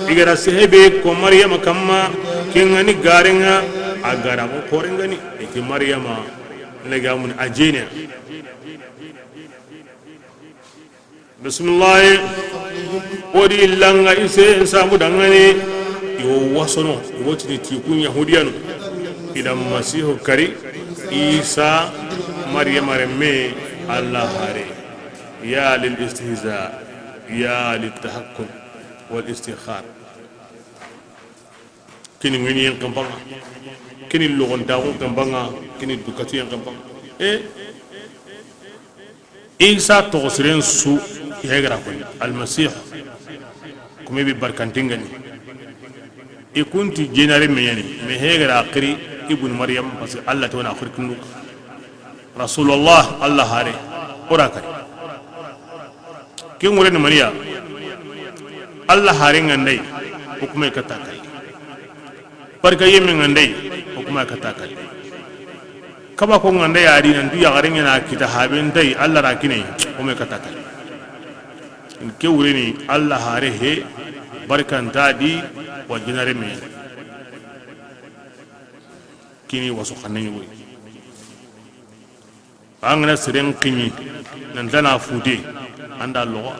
i gara sehebe ko Maryama kamma, kengani garenga, a gara ko korengani, iti Maryama, ne ga mun ajene. Bisimilahi. O di langa ise sabu dangani. Iwo wasono, iwo tini ti kun Yahudiyanu. Ida Masihu kari, Isa, Maryama remme, Allah hare. Ya lil istihza, ya lil tahakkum wal istikhar. Kini ŋiniyen kanpanga, kini logontaxun kanpanga, kini dukatiyen kanpanga. E Isa toxo siren su, i hegara koy Almasihu. Kume bi barkantingani. I kunti jenare meyani, me hegara xiri Ibnu Maryam, parce que Allah tona xiri kundu. Rasulullah, Allah hare, o ra kari. Ken ŋure ni maniya? Allah hare ŋa ndai, hukume kata kari. Barka yemme ŋa ndai, hukume kata kari. Kaba ko ŋa ndai adi nan du yaxare ŋa na kita haben tai, Allah ra kine, hukume kata kari. Ke wure ni Allah hare he, barkanta di wa jinare me. Kini wasu xanne ɲugoy. An ga na seren kiɲi, nan tana fute, an da loxo.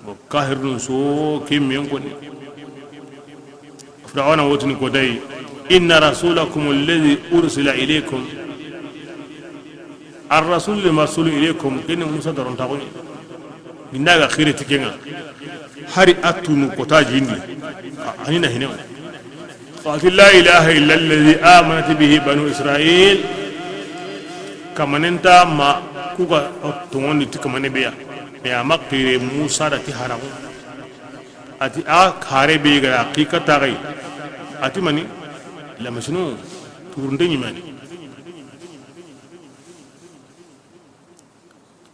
Bon, kahirun so ke men koni. Firawna wotini ko dai, inna rasulakum alladhi ursila ilaykum. Ar rasul lima ursila ilaykum, kini Musa daron taxuni. Inda ga xiri ti ke ŋa. Hari a tunu kota jindi. A, a ni na hine. Fati la ilaha illa alladhi amanat bihi banu Israil. Kamanenta ma kuga tongondi ti kamane beya. Me a ma xire Musa da ti haramu. Ati a hare be ga ra xi kata gai. Ati mani la Majnun, turunde ɲimani.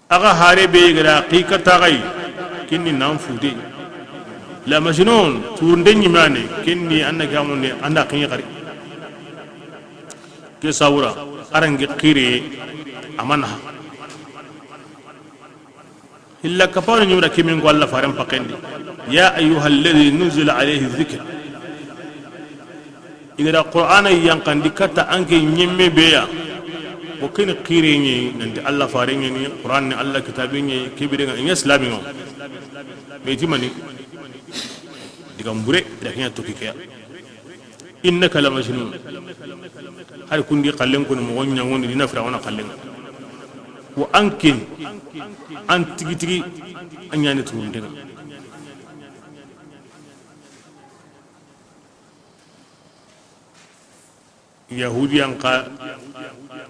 Aga hare be ga ra xi kata gai, kinni nan fute. La Majnun, turunde ɲimane, kinni anna kamunde, anda xi xari. Ke sawura, arangi xire amana. Illa kapano ɲimra kimin ko Allah faren pakendi. Ya ayyuha alladhi nuzila alayhi dhikr. I ga da Qur'ana yanqandi katta an ke ɲimme beya. Wo keni xire ɲi, nanti Allah fare ɲi ni, Qur'an ni Allah kitabe ɲi, kebire ŋa, i ɲa islami ŋa. Me ti mani, digan bure, i da ke ɲa toki keya. Innaka la majnun. Hari kundi xallen koni moxo ɲangondi dina Firawuna xallen. Wo an ken, an tigi tigi, an ɲani turunten ŋa. Yahudiyan xa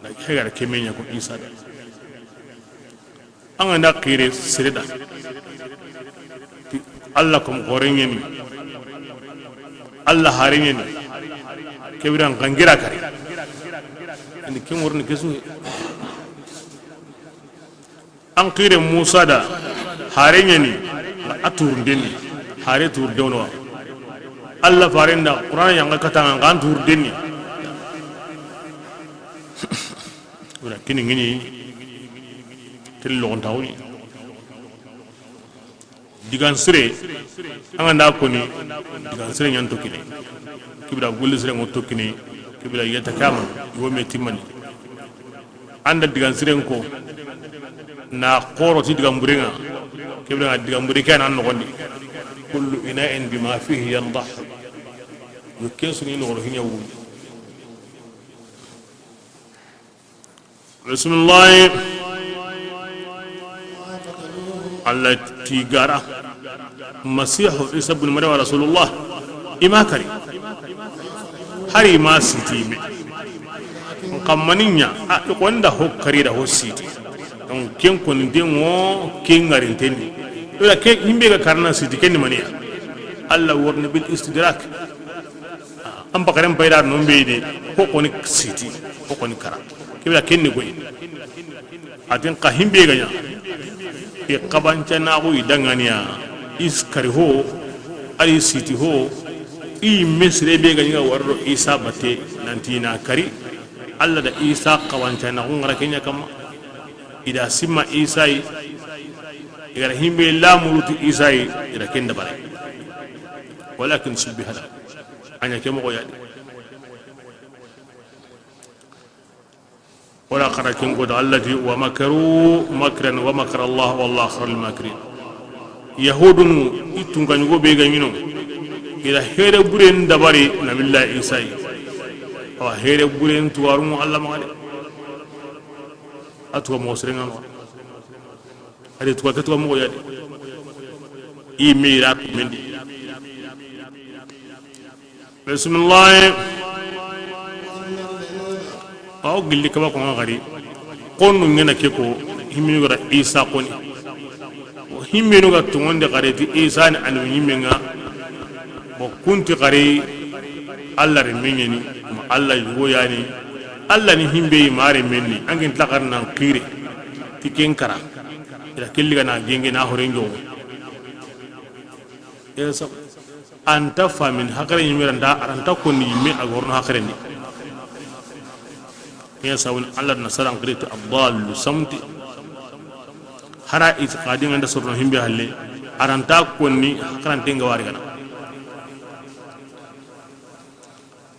na hegara keme ɲa ko Isa da. An ga nda xire sere da. Ti Allah kom xore ɲeni. Allah hare ɲeni. Kebiran xangira kare. Ani ken worni kesu. An xire Musa da hare ɲeni, a turundenni, hare turundewno wa. Allah faren da Qur'ana yanga katanga an turundenni. Wala kini ngini tel logon tawni. Digan sire, an ga nda koni, digan sire ɲan to kine. Kibira gulli sire ŋo to kine, kibira yeta kama, iwo me timmani. An da digan siren ko, na xoro ti digan buren ŋa, kibira digan bure ke nan noxondi. Kullu ina'in bima fihi yandah. Yo ken suni noxoro hiɲa wundi. Bisimilahi. Allah ti gara. Masihu Isa bin Maryam Rasulullah. I ma kari. Hari i ma siti me. Nkamaninya, a, i konda ho kari da ho siti. Donc, ken koni dengo, ken ngarintenni. Ila ke himbe ga karna siti, ken maniya. Allah warni bil istidrak. An bakaren payda non be de, ko koni siti, ko koni kara. Kibla kenni koy. Atin ka himbe ganya. E kabanca na go idanganiya. Is kari ho, ari siti ho. I mesre be ganya warro Isa bate nanti na kari. Allah da Isa kabanca na go ngara kenya kama. Ida simma Isa yi. Igara himbe la muruti Isa yi, ida kenda bare. Walakin subbiha la. Anya ke mo yadi. Wala xara ken ko da Allah ti, wa makaru makran wa makara Allah wallahu khairul makirin. Yahudunu i tunka ɲugo be ga ɲino, i da here buren dabari Nabillahi Isa yi. Awa here buren tuwaru mu Allah maxa de. A tuwa moxo sirenŋa maxa. A di tuwa ke tuwa moxo ya de. I me ira kumendi. Bisimilahi. Aw gilli kaba ko ŋa xari. Xonnu ŋena ke ko, himmenu ga da Isa koni. Himmenu ga tongondi xari ti Isa ni annabi ɲimmenŋa. Bo kunti xari, Allah renme ɲeni, ma Allah yugo yani. Allah ni himbe yi ma renme ni, an ken ta xari nan xire. Ti ken kara. Ila kelli ga na genge na horen jogo. Ila sab-, anta famin hakare ɲimira nda aranta konni yimme a gorno hakare ndi. Ya sawun Allah na saran qiritu abdallu samti. Hara itiqadi nganda sorno himbe halle, aranta konni hakarante nga wari gana.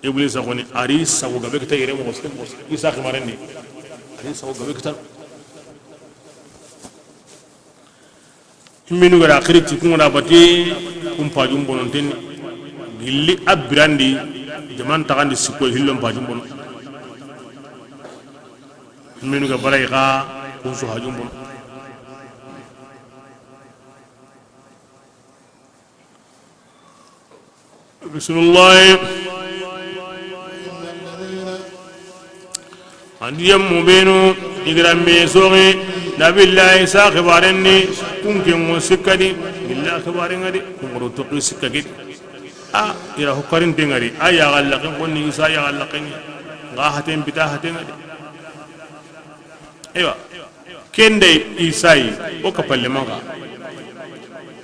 Iblis a koni ari sago gabe kita yere mo, Isa ximarendi. Ari sago gabe kita. Himmenu ga da xiri ti kunŋo da bati, kun pajun bononten ni. Gilli a birandi, jaman taxandi sikko hillo n pajun bono. Himmenu ga bara i xa, kun su hajun bono. Bisimilahi. Andi yemmu benu i ga da me soxi Nabillahi Isa xibaren ni, kun ke ŋo sikka di, illa xibaren ŋa di, kun ŋoro toxi sikka ke di. A, i ra hukarin te ŋa di, a ya ga laxen konni Isa ya ga laxen ŋa, nga haten bita haten ŋa di. Eywa. Ken da Isa yi, o ka palle manka.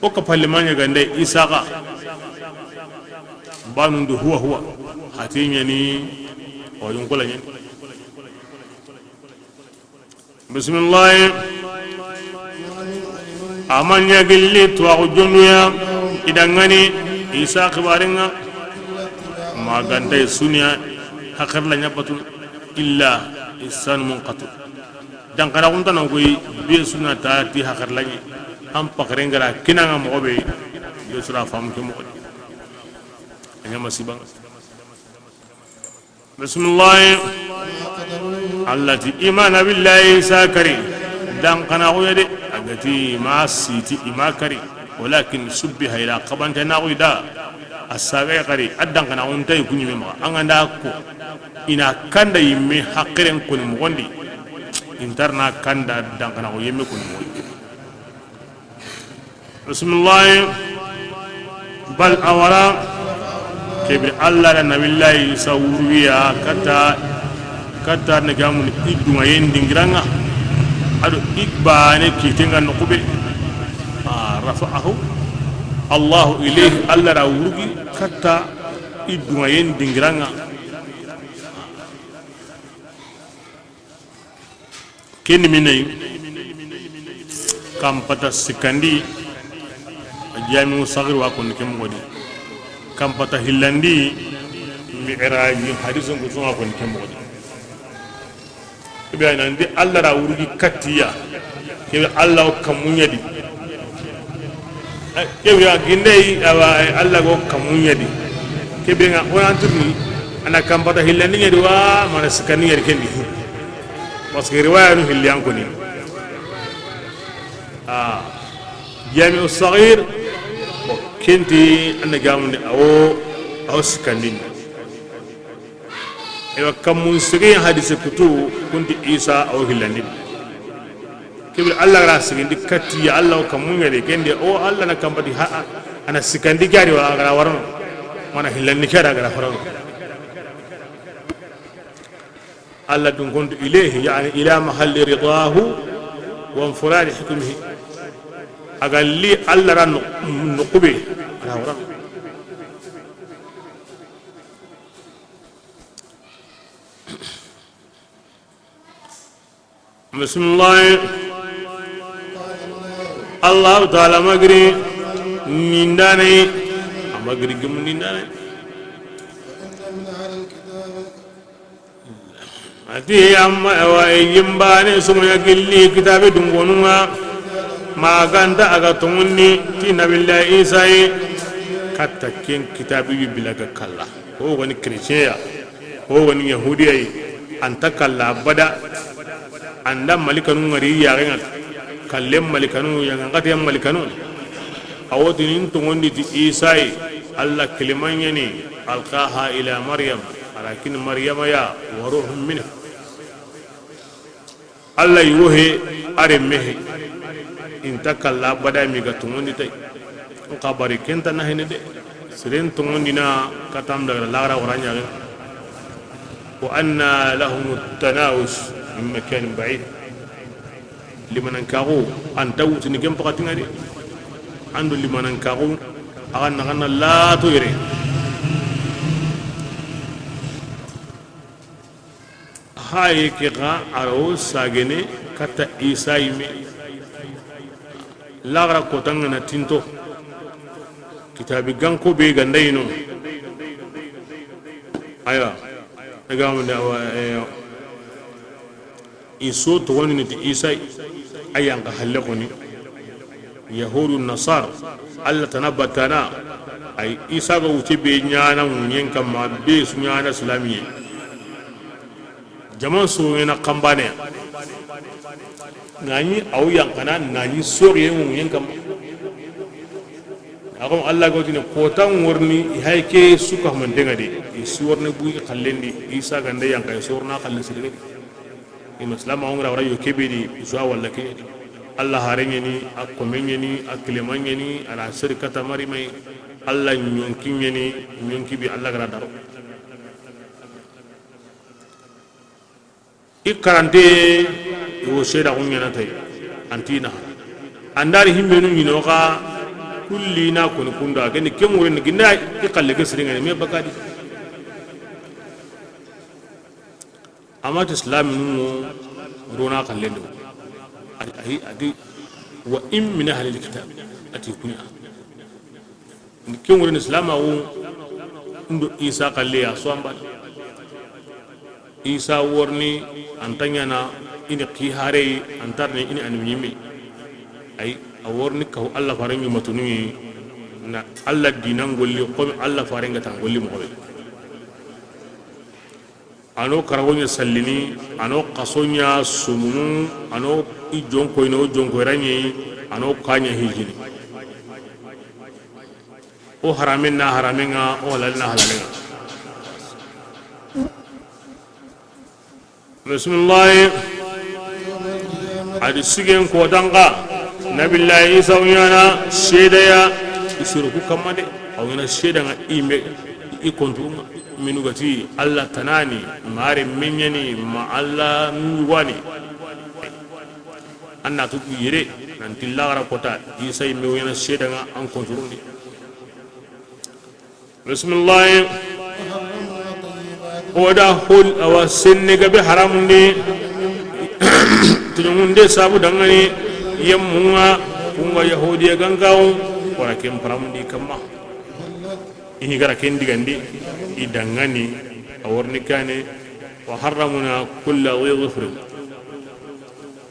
O ka palle manya ga nda Isa ga. Banundu huwa huwa. Hati ɲani, o yunkola ɲani. Bisimilahi. A ma ɲa gilli tuwaxu jonnuya i danŋani Isa xibarinŋa. Ma ganta i suniya hakirla ɲa batu illa isan munqatu. Dankara xuntana koy be suna ta ti hakirla ɲi. An pakaren gara kinanga moxo be, be sura famu ke moxo. A ɲa masibanŋa. Bisimilahi. Allah ti i ma Nabillahi Isa kari. Dan kana xuya de. A ga ti i ma siti i ma kari. Walakin subbiha ila xabante na xuya da. A sabe kari. A dan kana xunta i kuɲime maxa. An ga nda ko. I na kanda yimme hakiren koni moxondi. Intarna kanda dan kana xo yimme koni moxondi. Bisimilahi. Bal awara. Kebiri Allah da Nabillahi Isa wuruya kata, kata ne gamun idunga yen dingiranŋa. Ado igbane kitenga nokube. Ah, rafa'ahu Allahu ilayhi, Allah da wurugi kata idunga yen dingiranŋa. Ken ni minne yi? Kampata sikkandi, Jamiu Sagir wa konni ke moxo di. Kampata hillandi, Mi'raji hadisun kusun wa konni ke moxo di. Ibe nan di Allah da wurugi katiya. Kebe Allah o kamunya di. Kebe ya gindey awa Allah go kamunya di. Kebe nga o nan turni ana kampata hillandi ɲa di wa mana sikkandi ɲa di ken di. Parce que riwaya nu hilli an koni. Ah, Jamiu Sagir, bon, kenti anda gamundi awo, awo sikkandini. Ewa kammun sigi hadise kutu kunti Isa awo hillandini. Kibir Allah ra sigindi katiya Allah o kammun ɲa de kendi o Allah na kampati ha, ana sikkandi gari wa gara warano. Mana hillandi kara gara warano. Allah dun kontu ilayhi, yani ila mahalli ridahu wa infiradi hukmihi. A ga li Allah ra no-, nokube, a na wara. Bismillah. Allah Ta'ala magiri nindane, a magiri gemu nindane. A ti, amma, awa, e yinbaane somoya gilli kitaabe dunkonun ŋa, ma ga nta a ga tonŋundi ti Nabillahi Isa yi, katta ken kitaabe wi bila ga kalla. Ho ga ni chrétien ya, ho ga ni yahudiya yi, a nta kalla abada. A nda malikanu ŋari yaaxen ŋa, kallen malikanu, yangan xaten malikanu. A wo ti n tonŋundi ti Isa yi, Alla kiliman ɲa ni, alqaha ila Maryam, a ra kini Maryama ya, wa ruhun minhu. Alla yi wo he, a renme he. I nta kalla abada mi ga tonŋundi ti a yi. N xabari ken nta na hene de. Seren tonŋundina katam daga laxara wara ɲaxen. Wa anna lahum tanawus min makanin ba'id. Limanankaxu a nta wutini ken paxatin ŋa de. An do limanankaxu, a xa na xa na lato yere. Haye ke xa a ro sagene katta Isa yinme. Laxara kotan ŋa na tinto. Kitaabi ganko be ga nda yi no. Aywa. I ga munda wa, eh, i so tonŋundini ti Isa yi, a yan xa halle xo ni. Yahudu, Nasara, Alla tana batana, a yi Isa ga wuce be ɲaana ŋuɲen kanma, be su ɲaana silamiye. Jaman so ɲaana kanbane ya. Na ɲi a wo yanqana, na ɲi soriye ŋuɲen kanma. A xo Alla ga wutini kotan worni, i haye ke su ka mantenŋa de, i su worni bu i xallen di, Isa ga nda yanqa i su worna xalle sirige. I ma silamaxu ŋa ra wara yo kebe di, i su a walla ke. Alla haren ɲa ni, a komen ɲa ni, a kileman ɲa ni, a na seri katta Maryama yi, Alla ɲonki ɲa ni, ɲonki bi Alla ga ra daro. I karante, i wo seedaxu ɲaana ti a yi, a nti na. A nda ri himmenu ɲi no xa, kulli na koni kunda, geni ken ŋure ni ginda i xalle ke sirinŋa ni me bakadi. Ama ti silaminu ŋo rona xallen do. Ayi, ayi, a ti, wa in min ahlil kitab, a ti kuɲa. Ken ŋure ni silamaxu ndo Isa xalle ya so an bada. Isa worni a nta ɲaana i ni xihare, a nta ri ni i ni annabi ɲimme. Ayi, a worni kahu Alla faren ɲumatunu yi, na Alla diinan golli, comme Alla faren ga ta golli moxo be. A no karago ɲa sallini, a no xaso ɲa sumunu, a no i jonkoyini, o jonkoyira ɲa yi, a no ka ɲa hijini. O haramen na haramen ŋa, o halalen na halalen ŋa. Bisimilahi. A di sigen kotan xa, Nabillahi Isa wo ɲaana seedeya i soro ku kanma de. A wo ɲaana seedan ŋa i me, i kontu minu ga ti Alla tana ni, ma renme ɲa ni, ma Alla ɲugo ni. An na tu yere nan ti laxara kota, Isa yinme wo ɲaana seedan ŋa an kontu ndi. Bisimilahi. O da hol awa senne gabe haramundi. Tuɲungunde sabu dangani yemmun ŋa, kun ga yahudiya gankawo, wara ken paramundi kanma. I ni gara ken digandi, i dangani, a worni kane, wa harramna kulla dhi dhufrin.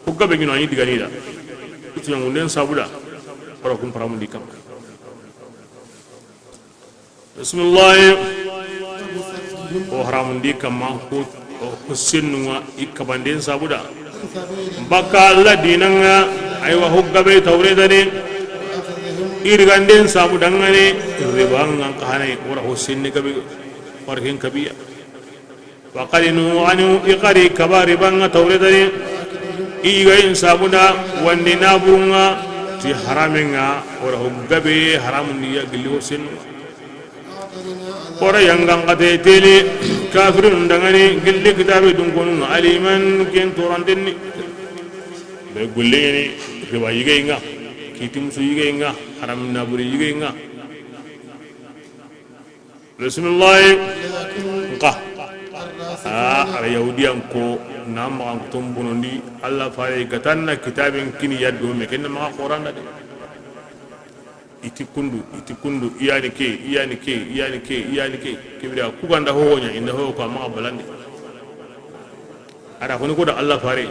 Ku gabe ɲi no a ɲi digani da. I tuɲungunden sabu da, wara kun paramundi kanma. Bisimilahi. O haramundi kanma ko, ko sennu ŋa i kabanden sabu da. Baka Alla diinan ŋa, aywa, ho gabe Tawreta ni. I riganden sabu dangani, riba ŋa kahanai, wara ho senni gabe, wara ken kabiya. Wa qad nuhu anhu, i xari kaba riba ŋa Tawreta ni. I yigayen sabu da, wandi naburun ŋa, ti haramen ŋa, wara ho gabe haramundi ya gilli ho sennu. Wara yangan xate teli, kafirun dangani, gilli kitabe dunkonun ŋa, aliman ken toranten ni. Be gulle ni, riba yigayen ŋa, kitimusu yigayen ŋa, haram naburi yigayen ŋa. Bisimilahi. Nka. A, ara yahudiyan ko, na maxa n kuton bonondi, Alla fare ga tanna kitaben kini yaddo me, ken na maxa xoranda de. I ti kundu, i ti kundu, i yani ke, i yani ke, i yani ke, i yani ke. Kibira, ku ganda ho ɲa, inda ho ko a maxa balandi. Ra koni ko da Allah fare.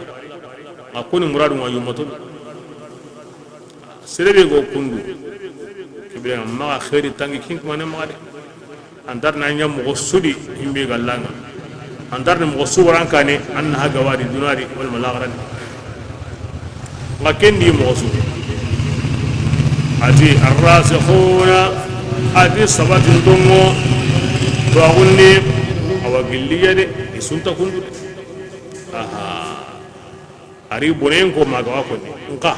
A koni muradu ma yummato. Sere be go kundu. Ke be maxa xeeri tangi kin kuma ne maxa de. An tar na ɲa moxo su di himbe ga langa. An tar ni moxo su waran kane, an na haga wadi dunari wala malaxarani. Nga kendi moxo su. Ati arrasikhuna, ati sabati ndongo, to agunni, awa gilliya de, i sunta kundu de. Aha. Ari bonen ko maga wa konni. Nka,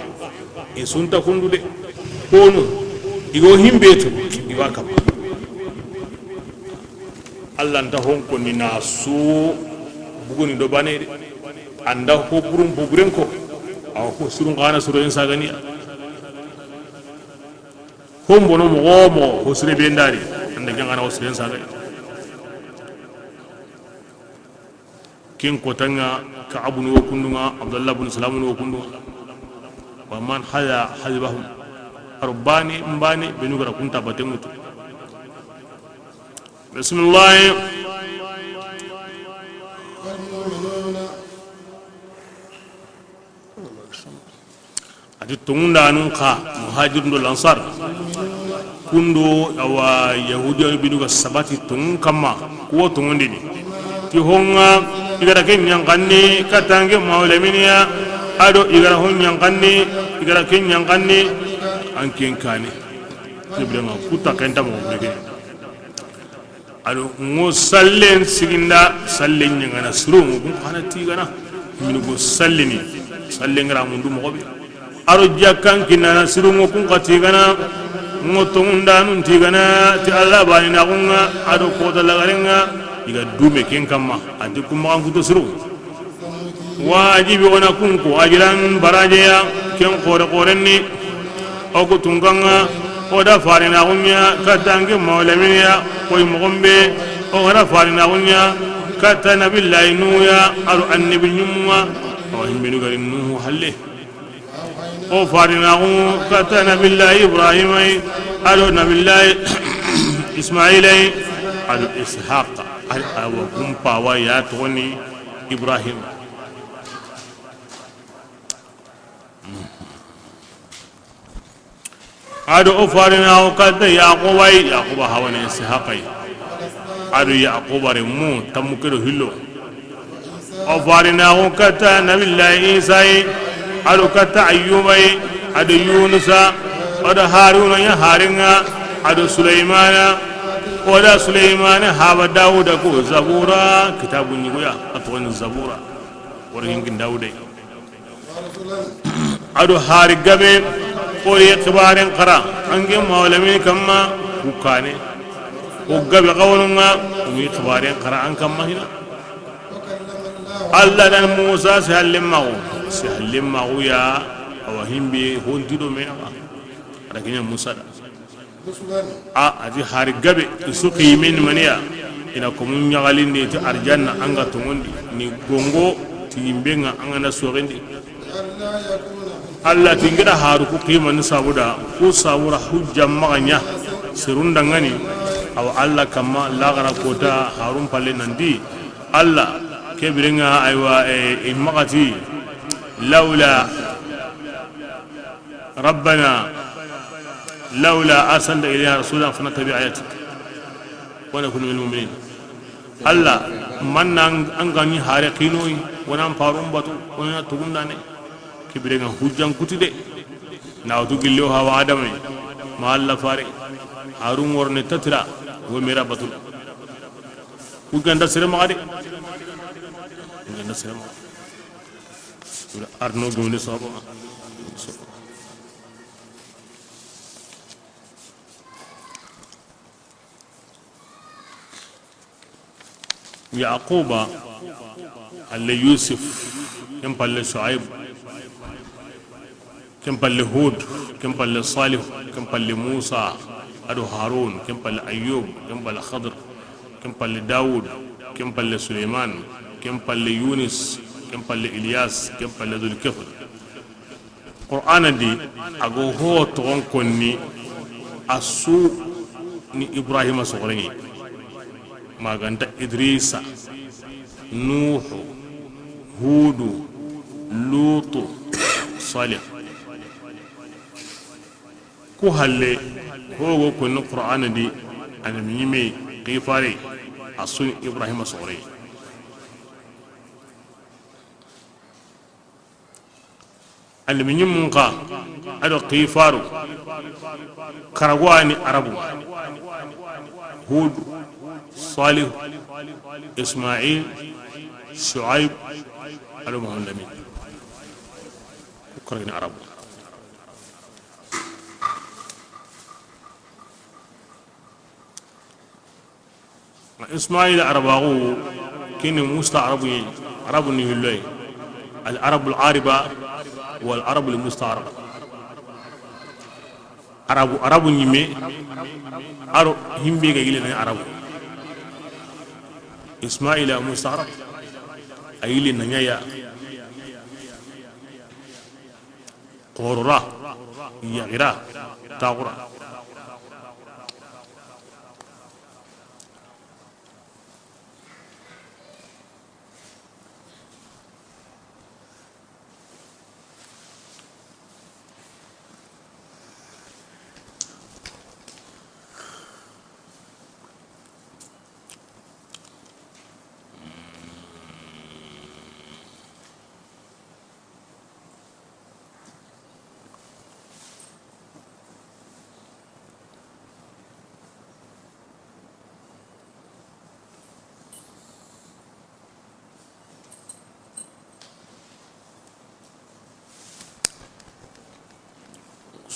i sunta kundu de. Konu, i go himbe tu, i wa kam. Allah nta hon konni na su buguni do bane de. Anda ho burum buguren ko. Awa ko surun kana suro en saganiya. Hon bono moxo mo ho sire be ndari. Anda jangana ho sire en sagani. Kin kotanga ka abunu wo kundunga, Abdullah bin Salamun wo kundunga. Wa man hada hadbahum. Arbani mbani benu gara kunta batengutu. Bismillah. Ati tongundanun xa, muhajirun do lansar, kundo awa yahudiya binu ga sabati tongun kamma, kuwo tongundini. Ti honga, i gara ke ɲankanni, katange mawlaminiya, ado i gara hon ɲankanni, i gara ke ɲankanni, an ken kane. Kibrenga, kuta kenta mo bege. Ado ngo sallen siginda, sallen ɲangana siro ngo kun xana tigana. Mini go sallini, sallen ngara mundu moxo be. Aro jakkan kinana siro ngo kun xa tigana. Ngo tongundanun tigana ti Allah bani na gunga, ado kota lagarenga, iga dume ken kamma, adi kumma kan kuto siro. Wajibi ona kunko ajiran barajeya ken xore xorenni. O ku tunganga, o da farinaxunya katta anke mawlaminiya koy moxon be. O ga da farinaxunya katta nabillahi nuya, aro annabi ɲumma. Awa himbenu gari nuhu halle. O farinaxu katta nabillahi ibrahimay, ado nabillahi ismailay, ado ishaqa. Awa kumpa wa ya togoni ibrahim. Ado o farinaxu katta yaqubay, yaquba hawane ishaqay. Ado yaquba remu tammu kedo hillo. O farinaxu katta nabillahi isay, ado katta ayyubay, ado yunusa, ado haruna ya haringa, ado sulaymana. O da sulaymana haba dawuda ko zabura kitabu ɲuguya, a togoni zabura. Wori hinkin dawuday. Ado hari gabe, o ye xibaren xara anke mawlamin kamma. Ku kane, o gabe xawonunga, o yi xibaren xara an kamma hina. Allah dan musa si hallen maxu, si hallen maxu ya. Awa himbe honti do menaxa. Ada kiɲa musa da. A ati hari gabe, i su ximen maniya. Ina komun ɲaxalindi ti arjanna anga tongondi ni gongo ti yimbenga anga na soxindi. Allah ti ngida haru ku ximani sabuda, ku sabura hujja maxa ɲa serundangani. Awa Allah kamma laxara kota harun palle nandi. Allah kebirenga aywa, e, e maxati lawla ربنا لولا أرسلت إلينا رسولا فنتبع آياتك ونكون من المؤمنين. Allah, manna an ga ni hare xinoyi, wona an parun batu, wona tugundane. Kibirenga hujjan kuti de. Na wutu gillo hawa adamay. Ma Allah fare. Harun worne tatira, wo mera batu. Ku ganda sere maxa de. Ku ganda sere maxa. Arno gomni sabo. Yaquba, alle Yusuf, ken palle Shuaib, ken palle Hud, ken palle Salih, ken palle Musa, ado Harun, ken palle Ayyub, ken palle Khidr, ken palle Dawud, ken palle Suleiman, ken palle Yunus, ken palle Ilyas, ken palle Dhul Kifl. Qur'ana di, a go ho toxon konni, a su ni Ibrahima soxoreŋe. Maganta Idrisa, Nuhu, Hudu, Lutu, Salih. Ku halle, hogo konni Qur'ana di, annabi ɲimme, xifare, a su ni Ibrahima sogore. Annabi ɲimmun xa, a do xifaru, karago a ni Arabu. Hud, Salih, Ismail, Shuaib, a do Muhammad Lamin. Ku karago ni Arabu. Ismaila arabaxu, kini mustaarabu yi, arabu ni hilloy. Al arabu al ariba, wal arabu al mustaaraba. Arabu, arabu ɲimme, a do himbe ga yille na arabu. Ismaila mustaarab, a yille na ɲa ya. Xorora, yaxira, taxura.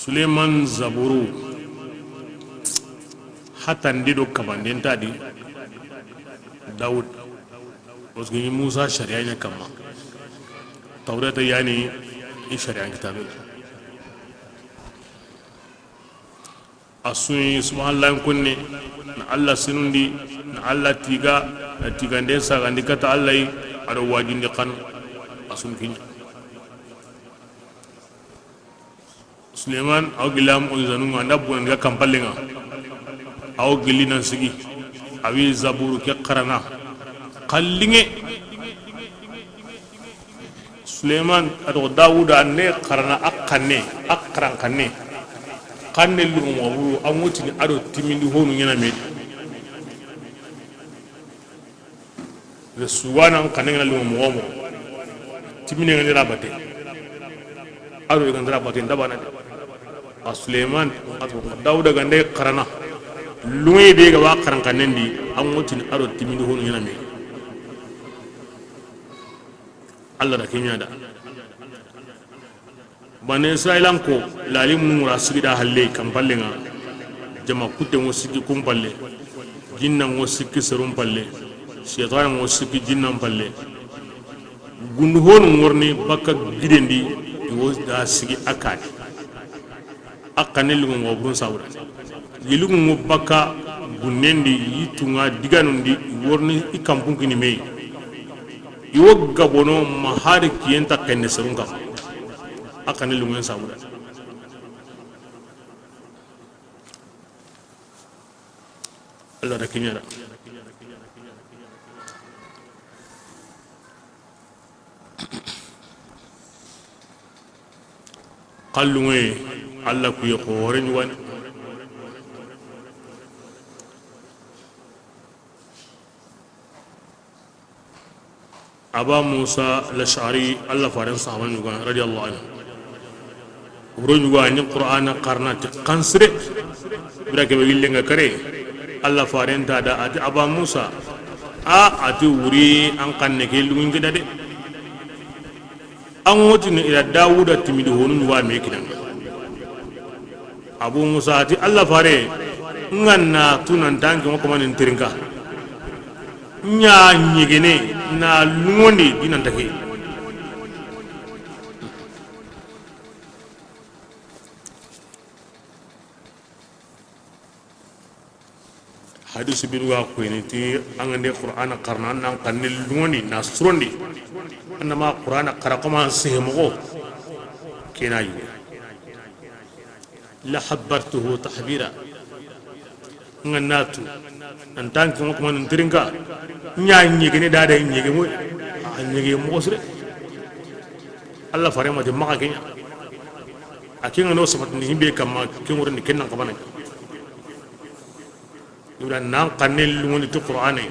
Suleiman Zaburu, hatandi do kabanden ta di Dawud, parce que ni Musa sariya ɲa kamma, Tawreta yani i sariya kitabe. A su ni subhanallah kunne, na Allah sinundi, na Allah tiga, na tiganden sagandi kata Allah yi, a do wajundi xanu, a su ni kiɲa. Suleiman, aw gilli a moxo zanunga, a nda bonandi ga kampallenga. Aw gilli nan sigi, a wi Zaburu ke xarana. Xallinge. Suleiman, a do Dawuda, a ne xarana a xanne, a xaran xanne. Xanne lugu moxo buru, a ŋotini a do timindi honu ɲana me. Le suwana n xanne ŋana luŋo moxo moxo. Timine ŋa ndira bate. A do i ga ndira bate ndabana de. A Suleiman, a to Dawuda gande xarana. Luŋe be ga wa xaran xannen di, a ŋotini a do timindi honu ɲana me. Allah da kiɲa da. Bani Israilanko, lalimunu ŋura sigida halle kampallenga, jama kutte ŋo sikki kun palle, jinna ŋo sikki serun palle, seytana ŋo sikki jinnan palle. Gundu honu ŋorni bakka gidendi, i wo da sigi a kani. A xanne lugu ŋo burun sawura. Yilugu ŋo bakka gunnendi, yittunga diganundi, i worni i kampun kini meyi. I wo gabono ma hari kiyen ta kenne serun kama. A xanne lugu ŋen sawura. Allah da kiɲa da. Xalluŋoye, Allah kuye xoore ɲugani. Aba Musa Lashari, Allah faren sahaba ɲugani, radiyallahu anhu. Wuro ɲugo a ni Qur'ana xarana ti xansire. Bira kebe yille nga kare. Allah faren ta da a ti Aba Musa. A, a ti wuri an xanne ke lungi da de. An wotini ila Dawuda timidi honu ɲugo a me kinanga. Abu Musa a ti Allah fare, n ga na tu nan tanke mo ko manin tirinka. Ɲa ɲegene na lungondi dinanta ke. Hadisi binu ga koyini ti an ga nde Qur'ana xarana, an nan xanne lungondi na surondi. An na ma Qur'ana xara koma sehe moxo. Kena yi. La habbartuhu tahbira. N ga na tu nan tanke mo ko manin tirinka. Ɲa ɲegene da da ɲege moy. A ɲege moxo sire. Alla faare ma ti maxa ke ɲa. A ke ŋa no sabatindi himbe kamma, ke ŋurindi ken nan xabana. Ibra nan xanne lungondi ti Qur'ane.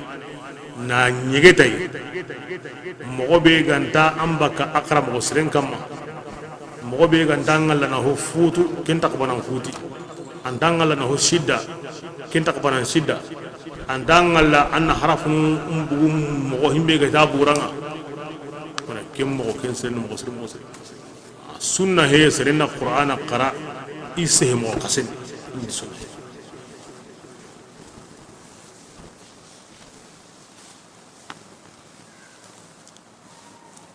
Na ɲege tay. Moxo be ga nta an bakka a xara moxo siren kamma. Moxo be ga nta ŋalla na ho futu, ken ta xabanan futi. An ta ŋalla na ho sidda, ken ta xabanan sidda. An ta ŋalla an na harafunu bugu moxo himbe ga ta bugu ra ŋa. Wala ken moxo, ken seren moxo seren, moxo seren. Sunna he, seren na Qur'ana xara, i sehe moxo xasen. Indi sunna he.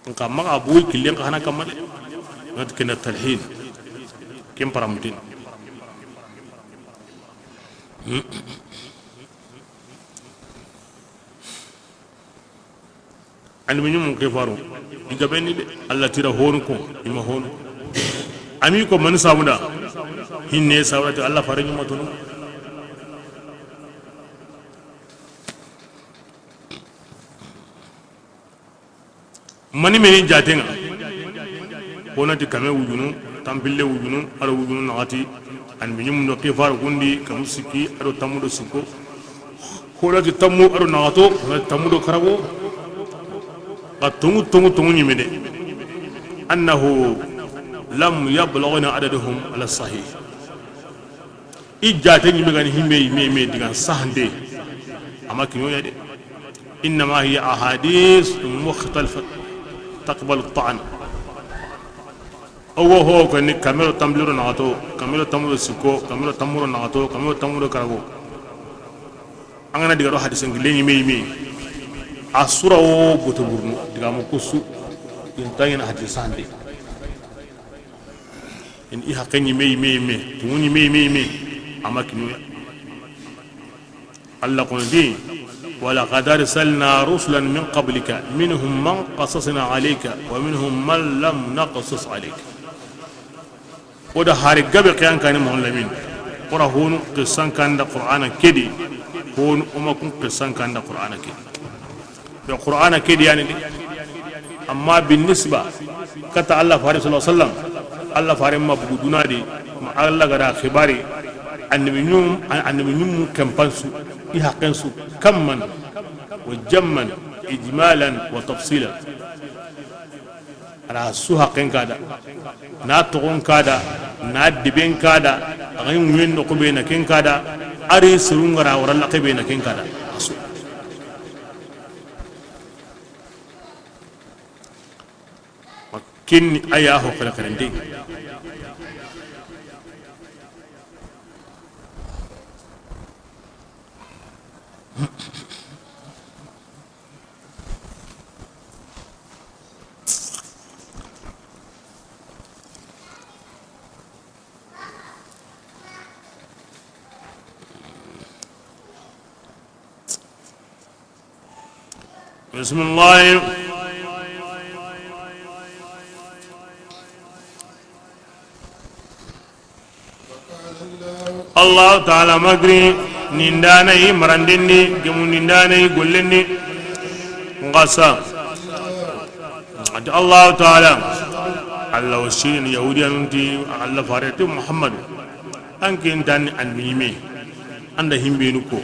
Nka maxa bugu killen xa hana kamma de. Nati ken da talhin. Ken paramutin. Annabi ɲumun ke faro. I gabe ni de. Alla tira honu ko, i ma honu. A mi ko mani sabuda. Hinne sabuda ti Alla faare ɲuma tunu. Mani meni jatenga. Ko nati kame wujunu, tampille wujunu, aro wujunu naxati. Annabi ɲumun do ke faro gundi, kamu sikki, aro tammu do sikko. Ko nati tammu aro naxato, ko nati tammu do karago. Xa tongu, tongu, tongu ɲime de. Annahu lam yablughna adadahum ala sahih. I jate ɲime gani himbe yime me digan sahande. Ama kiɲoya de. Innama hiya ahadith mukhtalifa taqbalu ta'an. Ogo ho ko ni kamero tammu do naxato, kamero tammu do sikko, kamero tammu do naxato, kamero tammu do karago. An ga na diga do hadisen gille ɲime yime. A sura wo boto burnu diga mo kusu. In tangina hadis sahande. In i haqqe ɲime yime yime, tumu ɲime yime yime, ama kiɲoya. Alla kono di, ولقد أرسلنا رسلا من قبلك منهم من قصصنا عليك ومنهم من لم نقصص عليك. O da hari gabe xiyan kani Muhammad Lamin. Qura honu qisan kanda Qur'ana kedi, honu uma kun qisan kanda Qur'ana kedi. Be Qur'ana ke di yani de. Amma bin nisba kata Alla faare sallallahu alaihi wasallam, Alla faare ma bugu duna di, ma Alla ga da xibari, annabi ɲum, annabi ɲum kempansu, i haqqensu, kamman, wa jamman, ijmalan, wa tafsilan. Ara su haqqen kada, na toxon kada, na diben kada, a ga ɲumen no ko be na ken kada, ari surungara wara la ke be na ken kada. Asu. Ken ni a ya ho xere xerente. بسم الله. Allahu taala ma giri nindaana yi marandindi, gemundindaana yi gollendi. Ngasa ati Allahu taala, Alla wa sini Yahudiyanun ti Alla faare ti Muhammadu. An ke nta ni annabi ɲime, an da himbenu ko,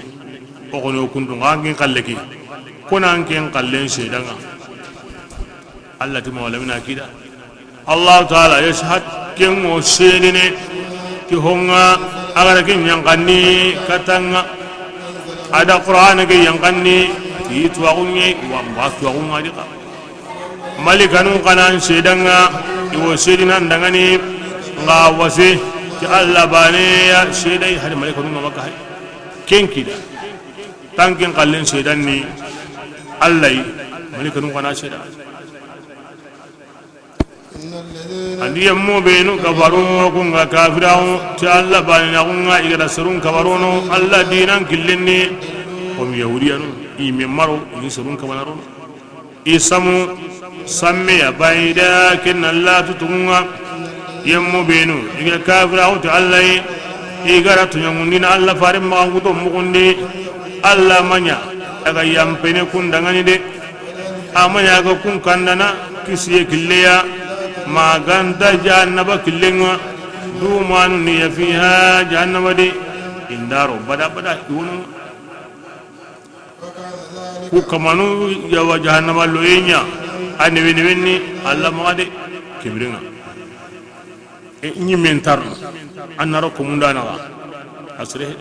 o xono kuntu nga an ke xalle ke, kona an ke xallen seedanga. Alla ti mawlamina kida. Allahu taala yashhad, ken ŋo seedene ti honga a ga ra ke yanqandi katanga. A da Qur'ana ke yanqandi ti tuwaxu ɲe, wa mba tuwaxu ŋa di xa. Malikanu xa na seedanga, i wo seedinan dangani, nga wase ti Alla baane ya seeday, hari malikanu nga maka hay. Ken kida. Tanken xallen seedan ni Alla yi, malikanu xa na seeda. Andi yemmu benu kafaru, ku nga kafiraxu ti Alla baane na, ku nga i ga da serun kafarono Alla diinan killenni, komi Yahudiyanu, i me maro, i serun kafanarono. I samu samme ya bayida ken na latu tugunga. Yemmu benu i ga kafiraxu ti Alla yi, i ga ra tuɲangundina Alla faare maxankuto muxundi. Alla ma ɲa a ga yanpene kun dangani de. A ma ɲa a ga kun kandana kisiye killeya. Ma ganta jahannaba killen ŋa, dumanu ni ya fiha jahannaba de, i nda ro bada bada i wono. Ku kamanu ya wa jahannaba loye ɲa, a newe newe ni Alla maxa de, ke biren ŋa. E, ɲimen tarno, an na ro ko mundana ga, a sere.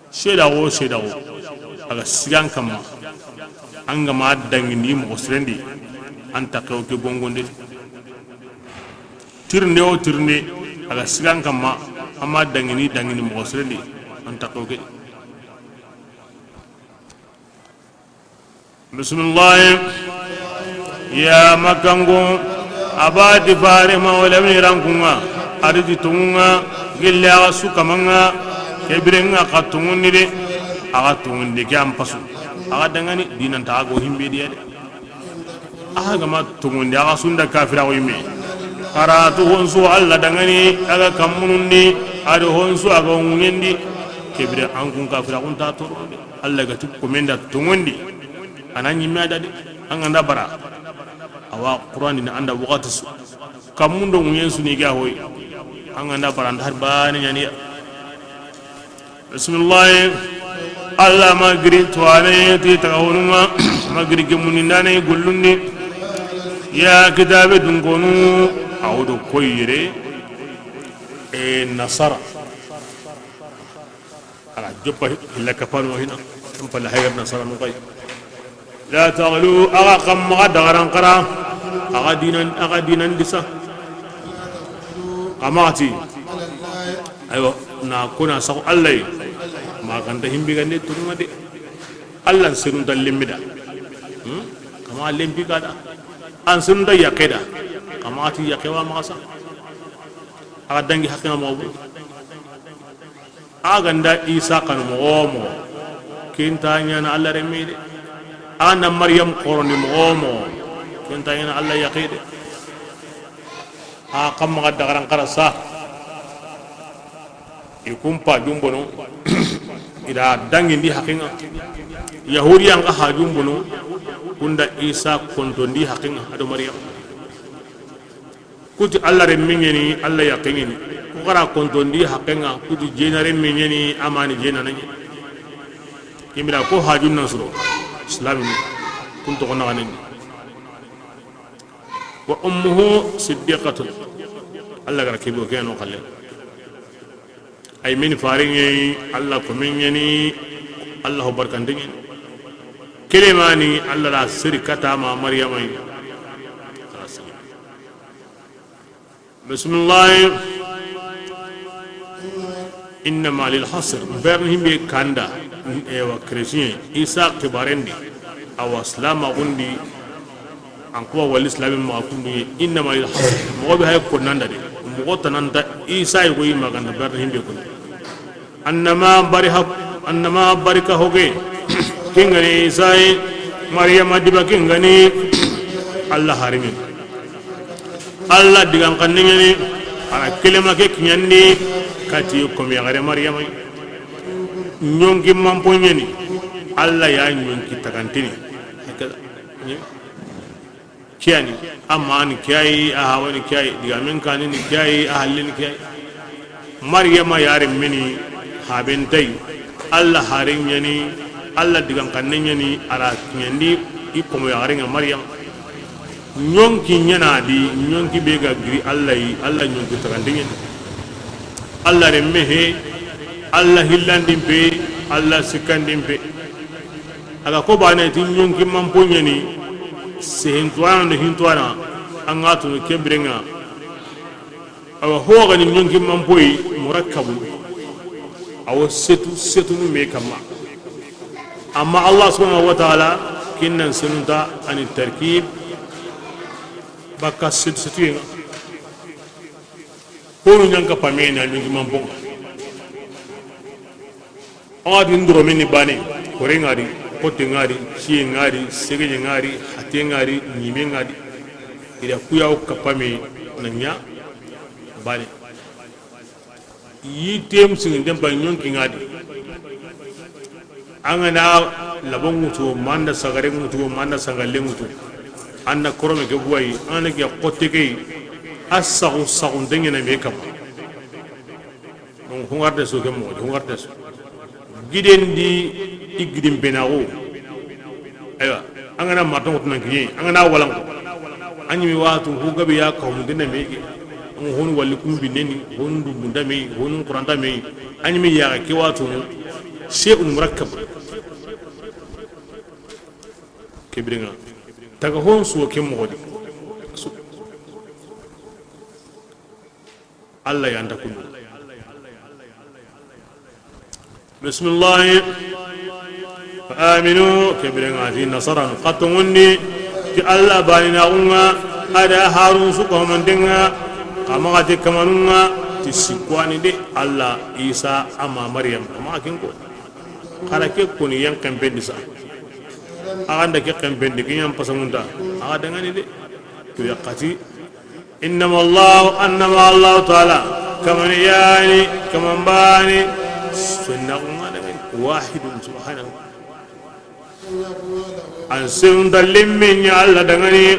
Seedaxo, seedaxo, a ga sigan kamma, an ga ma dangindi moxo sirendi, an taxewo ke gongonde. Tirinde o tirinde, a ga sigan kamma, an ma dangindi, dangindi moxo sirendi, an taxewo ke. Bisimilahi. Ya Makkanko, a ba ti fare ma wala mi rankunŋa, a ri ti tonŋunŋa, gelle a ga su kamanŋa, ke biren ŋa xa tonŋundi de, a ga tonŋundi ke an pasu, a ga dangani dinan ta go himbe diya de. A ga ma tonŋundi, a ga sunda kafira wo yimme. Karatu honsu Alla dangani, a ga kammunundi, a do honsu a ga ŋuɲendi, ke bire an kun kafira kun ta toro de. Alla ga ti komenda tonŋundi. A na ɲimme a da de, an ga nda bara. Awa Qur'an ni an da waxati su. Kammun do ŋuɲen su ni ga hoy. An ga nda bara nda har bane ɲaniya. Bisimilahi. Alla ma giri tuwane ti taga honunŋa, ma giri gemuni ndane gollundi. Ya kitabe dunkonu, a wo do koyire. E nasara. Ala joppa illa kapano hina. An pala hayar nasara no kay. La taghlu, a ga kamma ga dagaran kara. A ga dinan, a ga dinan disa. Kamati. Aywa, na kuna sako Alla yi. Ma ganta himbi gande tunuma de. Alla senun ta lemmida. Hmm? Kama lempi kada. An senun ta yakeda. Kamati yakewa masa. A ga dangi hakina mo. A ga nda Isa kanu moxo wo moxo, ken nta ɲaana Alla renme de. A ga nda Mariyam xorondi moxo wo moxo, ken nta ɲaana Alla yaxe de. A xa maxa dagaran xara sa, i kun pa jumbono, i da dangindi haqen ŋa. Yahudiyan xa ha jumbono, kun da Isa kontondi haqen ŋa, a do Mariyam. Kuti Alla renme ɲeni, Alla yaxe ɲeni. Ku xara kontondi haqen ŋa, kuti jena renme ɲeni, a ma ni jena na ɲeni. Kimbira ko hajun nan suro, Islami, kun toxo naxanen ni. Wa ummuhu siddiqatun. Alla gara kebe o ke no xalle. Ay min fariŋe, Alla ko min ɲeni, Alla ho barkante ɲeni. Kelemani, Alla la siri kata ma Mariyama yi. Bisimilahi. Innama lil hasr. Berni himbe kanda. Ewa chrétien. Isa xibarendi. Awa silama gundi. An kuwa wali silami maxa kundu ye. Innama lil hasr. Moxo be hay ko nanda de. Moxo tananta Isa yi ko yi maganda berni himbe ko. Annama bari hak-, annama barika hoge. Kingani Isa yi. Mariyama diba kingani. Alla harimin. Alla digan xanne ɲeni, a ra kelema ke kiɲandi, kati komi yaxare Mariyama. Ɲonki manpo ɲeni, Alla ya ɲonki tagantini. Kiyani, a mani kiyayi, a hawani kiyayi, digamen kanini kiyayi, a hallini kiyayi. Mariyama yare mini, haben tay, Alla haren ɲeni, Alla digan xanne ɲeni, a ra kiɲandi, i komo yaxaren ŋa Mariyama. Ɲonki ɲana di, ɲonki be ga giri Alla yi, Alla ɲonki tagandi ɲeni. Alla renme he, Alla hillandin pe, Alla sikkandin pe. A ga ko bane ti ɲonki manpo ɲeni, sehentuwana do hintuwana, an ga tunu ke biren ŋa. Awa, ho ga ni ɲonki manpo yi, murakkabu. Awa setu, setunu me kamma. Amma Allah subhanahu wa ta'ala, kinnan senunta ani tarkib, baka setu, setu yen ŋa. Honu ɲanka pame na ɲonki manpo ŋa. Awa di ndoro mini bane, kore ŋa di, kote ŋa di, siye ŋa di, segeɲe ŋa di, hate ŋa di, ɲime ŋa di. Ida kuyawo kapame na ɲa bane. Yittem siginten pa ɲonki ŋa di. An ga na labo ŋutu, manda sagare ŋutu, manda sangale ŋutu. An na korome ke buwayi, an na ke xotte ke yi, a saxu saxunte ŋa na me kama. Donc, hungarde su ke moxo di, hungarde su. Giden di i gidin penaxu. Aywa, an ga na marton ko tunan kiye, an ga na walan ko. An ɲi mi waxatu, hu gabe ya kawmunte na me ke. An honu walli kumbineni, honu dumbunda me, honu quranta me. An ɲi mi ya ke waxatu. Shay'un murakkab. Ke biren ŋa. Taga hon su ke moxo di. Su. Allah ya nta kundu. Bismillahi. Fa aminu, ke biren ŋa ti nasaran, xa tonŋundi ti Allah baananaaxun ŋa, a do Harun su ko manten ŋa, xa maxa ti kamanun ŋa, ti sikkuwani de Allah, Isa, a ma Maryam, a maxa ken ko. Xa ra ke koni yan kempendi sa. A ga nda ke kempendi, ke ɲan pasamunta, a ga dangani de. To ya xati. Innama Allahu, annama Allahu Taala, kamani yani, kaman baane, sunna ko ŋa dangani, wahidun subhanahu. An sewunda lemmen ɲa Allah dangani,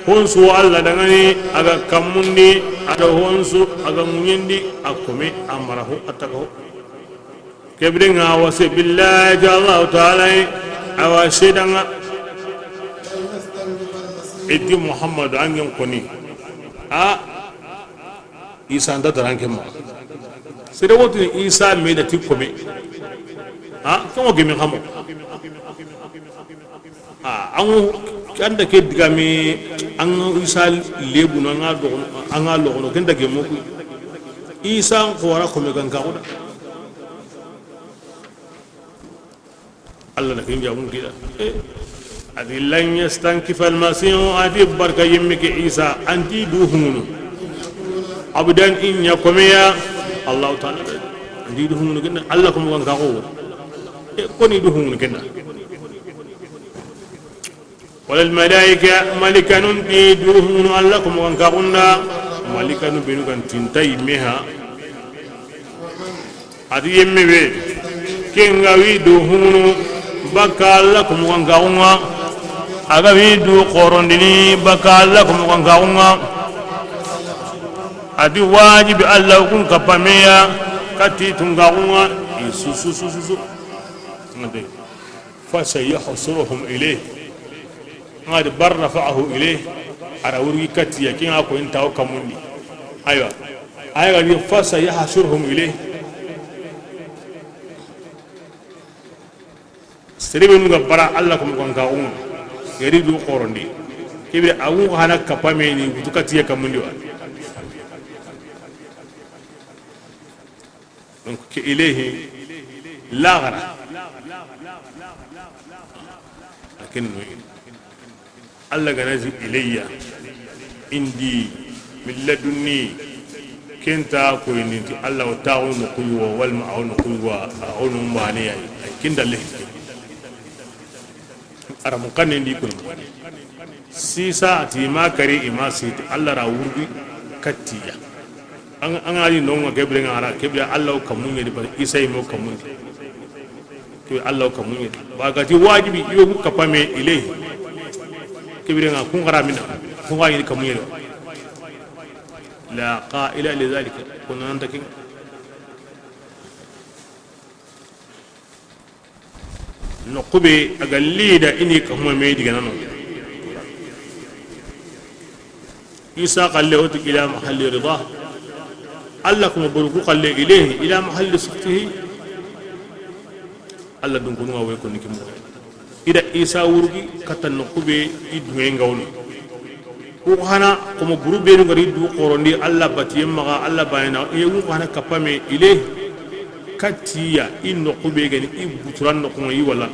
hon su Allah dangani, a ga kammundi, a do hon su a ga ŋuɲendi, a kome, a mara ho, a taga ho. Ke biren ŋa, wa se billahi, ja Allahu Taala, a wa seedanŋa. I ti Muhammadu, an ŋen koni. A, Isa nta daran ke ma. Sere wo ti Isa me da ti kome. A, ke ŋo gemi xamo. A, an ŋo, an da ke digame, an ŋa Isa lebunu, an ŋa loxono, an ŋa loxono, ken da gemo ku. Isa n xora kome gan ka xuda. Allah na ken jaabun kida. Eh, a ti, "Lan yastankifa al-Masihu," a ti, barka yemme ke Isa, an ti du hungunu. Abdan, in ɲa kome ya, Allahu Taala. An ti du hungunu ken da, Allah ko mo gan ka xo. Eh, koni du hungunu ken da. Wala al-malaika, malikanun ti du hungunu Allah ko mo gan ka xunda, malikanu benu gan tinta yimme ha. A ti yemme be, ken ga wi du hungunu, baka Allah ko mo gan ka xunŋa, a ga wi du xorondini, baka Allah ko mo gan ka xunŋa. A ti wajibi Allah kun kappa me ya, kati tunga xunŋa, i su, su, su, su, su. Ngade. Fasayahsuruhum ilayh. Ngadi bal rafa'ahu ilayh. A ra wurgi katiya, kinga ko inta o kamundi. Aywa. Aywa, di fasayahsuruhum ilayh. Sere be nu ga bara Allah ko mo gan ka xunŋa. Yeri du xorondi. Kebe a wu hana kappa me ni wutu katiya kamundi wa. Donc, ke ilayhi laxara. Lakin no, Allah ga na ti ilayya, indi, min ladunni, ken ta ko ni ti Allah o ta o no kuwa, wal ma o no kuwa, o no mbane ya, ken da le. Aramu xannen di koni. Sisa a ti ma kari i ma siti Allah ra wurgi katiya. An, an ga ni nonga kebre nga ara kebre Allah o kamundi di, bari Isa i mo kamundi. Kebre Allah o kamundi di. Ba ga ti wajibi yo ku kappa me ilayhi. Kebre nga kun xara mina. Kun ga ni kamundi di. La qaila li dhalika. Kun nan ta kin. Noqu be a ga li da i ni ka huma me digana no. Isa xalle o ti ila mahalli rida. Allah kuma boru ku xalle ilayhi ila mahalli sukhtihi. Allah dun kunu nga we ko ni kimo. I da Isa wurgi kata noqu be i duŋe nga wono. Ku hana komo buru benu ngari du xorondi Allah batiye maxa, Allah bayana, i ku hana kappa me ile katiya, i noqu be gani, i buturan noqu nga i wala.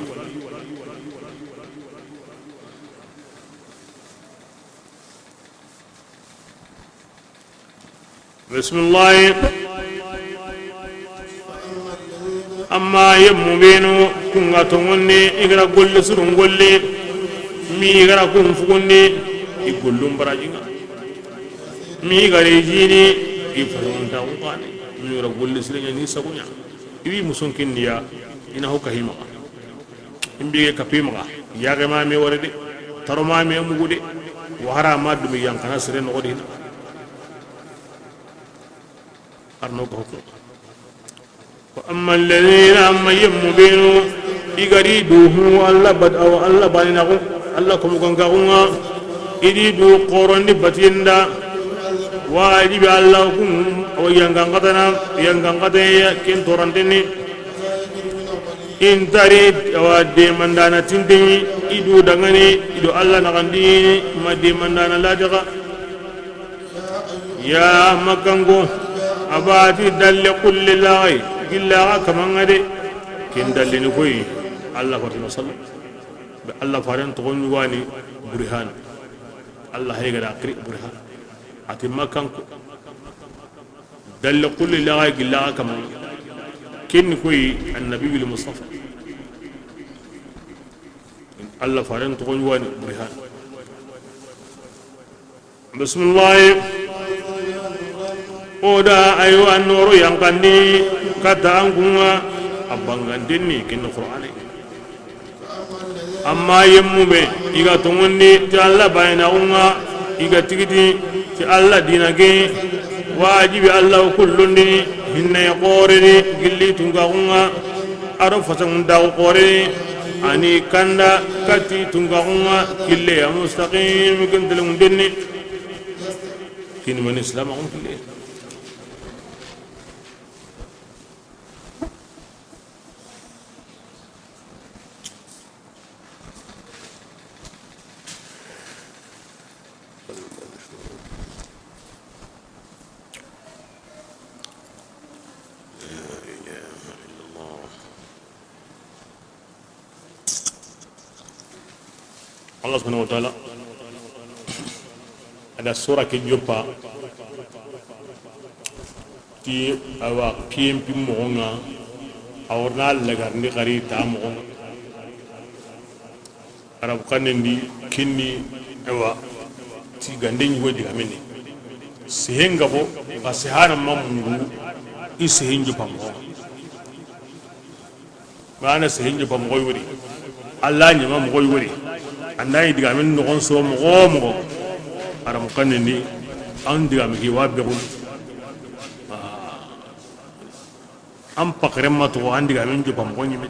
Bismillahi. Amma yemmu benu kunga tonŋonni, i gara golle surun golle, mi i gara kun fugundi, i gollun barajinga. Mi i gara jini, i fugunta ŋani, mi i gara golle sirenya ni sagunya. I wi musun kindiya, i na ho kahimaxa. I mbige kapimaxa, yaxe ma me wara de. Taroma me mugu de. Wa hara ma dumi yan kana sere no godina. Arno ko ko. Wa amma alladhina, amma yemmu benu, i ga ri du hu Allah bat, aw Allah bani na ko, Allah ko mo ganga ko nga, i di du qorondi batinda, wajibi Allah kun, aw yangan katana, yangan kataya ken toranteni. Intari awa demandana tinteni, i du dangani, i do Allah na gandi, ma demandana ladaga. Ya Makkanko, a bati dalle kulli laxay, gilla xa kamanga de. Ken dalle ni koy, Allah fatima sallam. Be Allah faren toxo ɲugani Burhan. Allah hay gada kri Burhan. Ati Makkanko. Dalle kulli laxay gilla xa kamanga. Ken ni koy, Annabiyul Mustafa. Allah faren toxo ɲugani Burhan. Bismillahi. O da aywa noro yankandi kata an kunga a bangandenni kin Qur'ani. Amma yemmu be i ga tongondi ti Allah bayna unga, i ga tigiti ti Allah dina ke, wajibi Allah kullundi hinne qoreni gilli tunga unga. Aro fasangundaxu xore, ani kanda kati tungaxunga kille ya mustaqim, ken telengundenni. Kini mani silamaxun kille. Allah subhanahu wa ta'ala a da sura ke joppa ti awa kiyempi moxonga, a warna lagarndi xari ta moxonga. Arabu xannen di kinni, ewa, ti gande ɲugo digamini. Sehen gabo, xa sehana ma mungu, i sehen joppa moxo. Mana sehen joppa moxo wori. Allah ɲama moxo wori. Anda yi digamin noxon so moxo moxo. Arabu xannen di, an digami ki wa begul. An pakare ma toxo, an digamin joppa moxo ɲimi.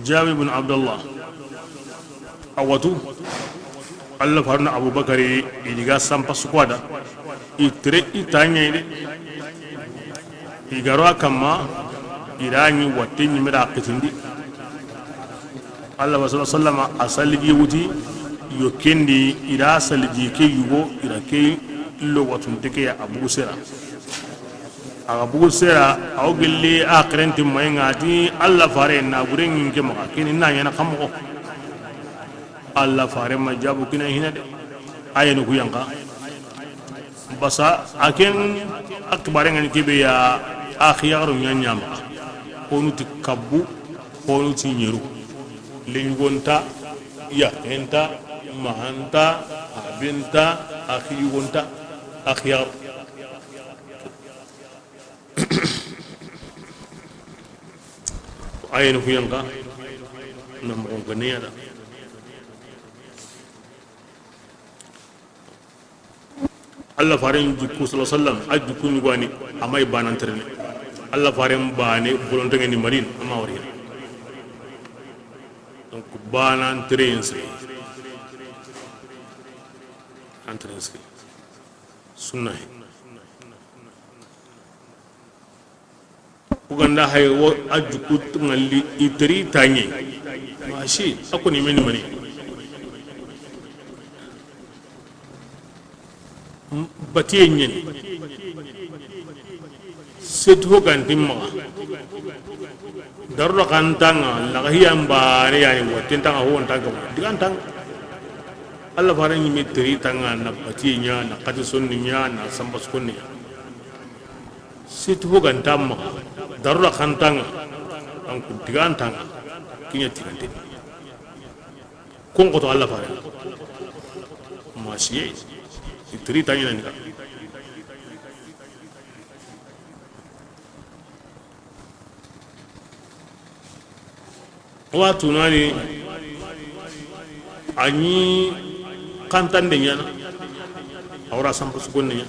Jabir bin Abdullah, a watu, Allah farna Abubakari, i diga sampa sukwada, i tere i taɲe de, i garo a kamma, i ra ɲi watte ɲimira kitindi. Allah wa sallallahu alaihi wasallam a saliji wuti, yo kendi, i ra saliji ke yugo, i ra ke lo watunte ke ya Abu Sera. A ga bugu sera, a wo gilli a xerenti mayi ŋa ti, Allah fare na burenŋin ke maxa, kini na ɲana xa moxo. Allah fare ma jabu kina hina de. A yeni ku yanqa. Basa, a ken a kibare ŋa ni kebe ya, a xiyaru ɲa ɲa maxa. Konu ti kabbu, konu ti ɲeru. Leɲugonta, yaxenta, mahanta, habenta, a xiyugonta, a xiyaru. A yeni ku yanqa na moxon ke niya da. Allah faren jikku sallallahu alaihi wasallam, a jikku ɲugani, a may banan terene. Allah faren bane bolontenŋe ni Madina, a ma wari. Donc banan terene sey. An terene sey. Sunna he. Ku ganda hay wo a juku ŋalli i teri taɲe. Masi, a ko ni meni mani. Batiye ɲeni. Setu ho ganti maxa. Darura kan tanga, laga hiyan bare yani, watten tanga, ho tanga, digan tanga. Allah fare ni me teri tanga, na batiye ɲa, na xati sonni ɲa, na samba sonni ɲa. Situ fo ganta maxa, darura xantanga, an ku digantanga, kiɲa tigante. Kun xoto Allah fare. Masiye, itri taɲina ni ka. O wa tunani a ɲi kantande ɲana, a wara sampa sugonne ɲa.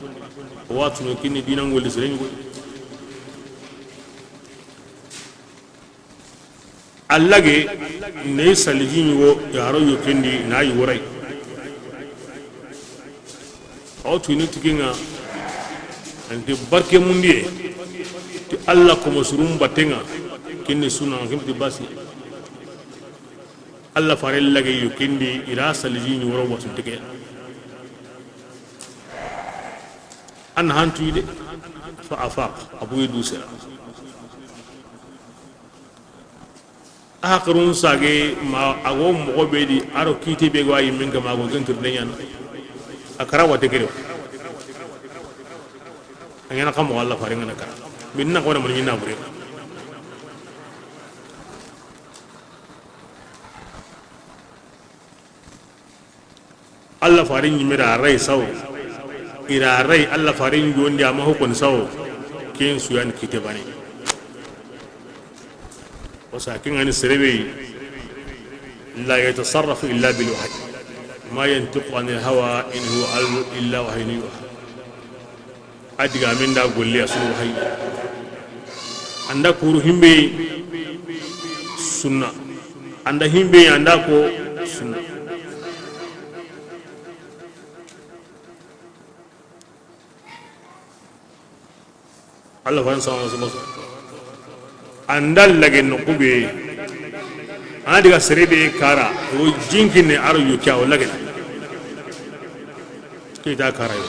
O wa tunu kinni dinan golli sere ɲugo. Alla ge ne saliji ɲugo yaro yo kendi na yi woray. Aw tuni tikinga anti barke mundiye ti Alla komo surun batenga kinni suna kinti basi. Alla fare lage yo kendi ira saliji ni woro wasu tege. An hantu de fa afaq abu du sera. A haqirun sage ma a go moxo be di a ro kite be go a yimmen ga ma go gentur de ɲana. A kara wate gere a ɲana xa moxo Alla fare ngana kara minna ko na mani na bure. Alla fare ɲimme da ray sawo. Ira ray Alla fare ɲondi ama hokon sawo. Ken suyan kite bane. Wasa ken ngani serebe la yatasarrafu illa bil wahyi. Ma yantiqu anil hawa in huwa illa wahyun yuha. A diga min da golle a sunu wahayi. Anda kuru himbe sunna. Anda himbe anda ko sunna. Alla fan sama sama anda lage no kube. Anda diga serebe kara o jinkine aro yo kya o lage. Kita kara yo.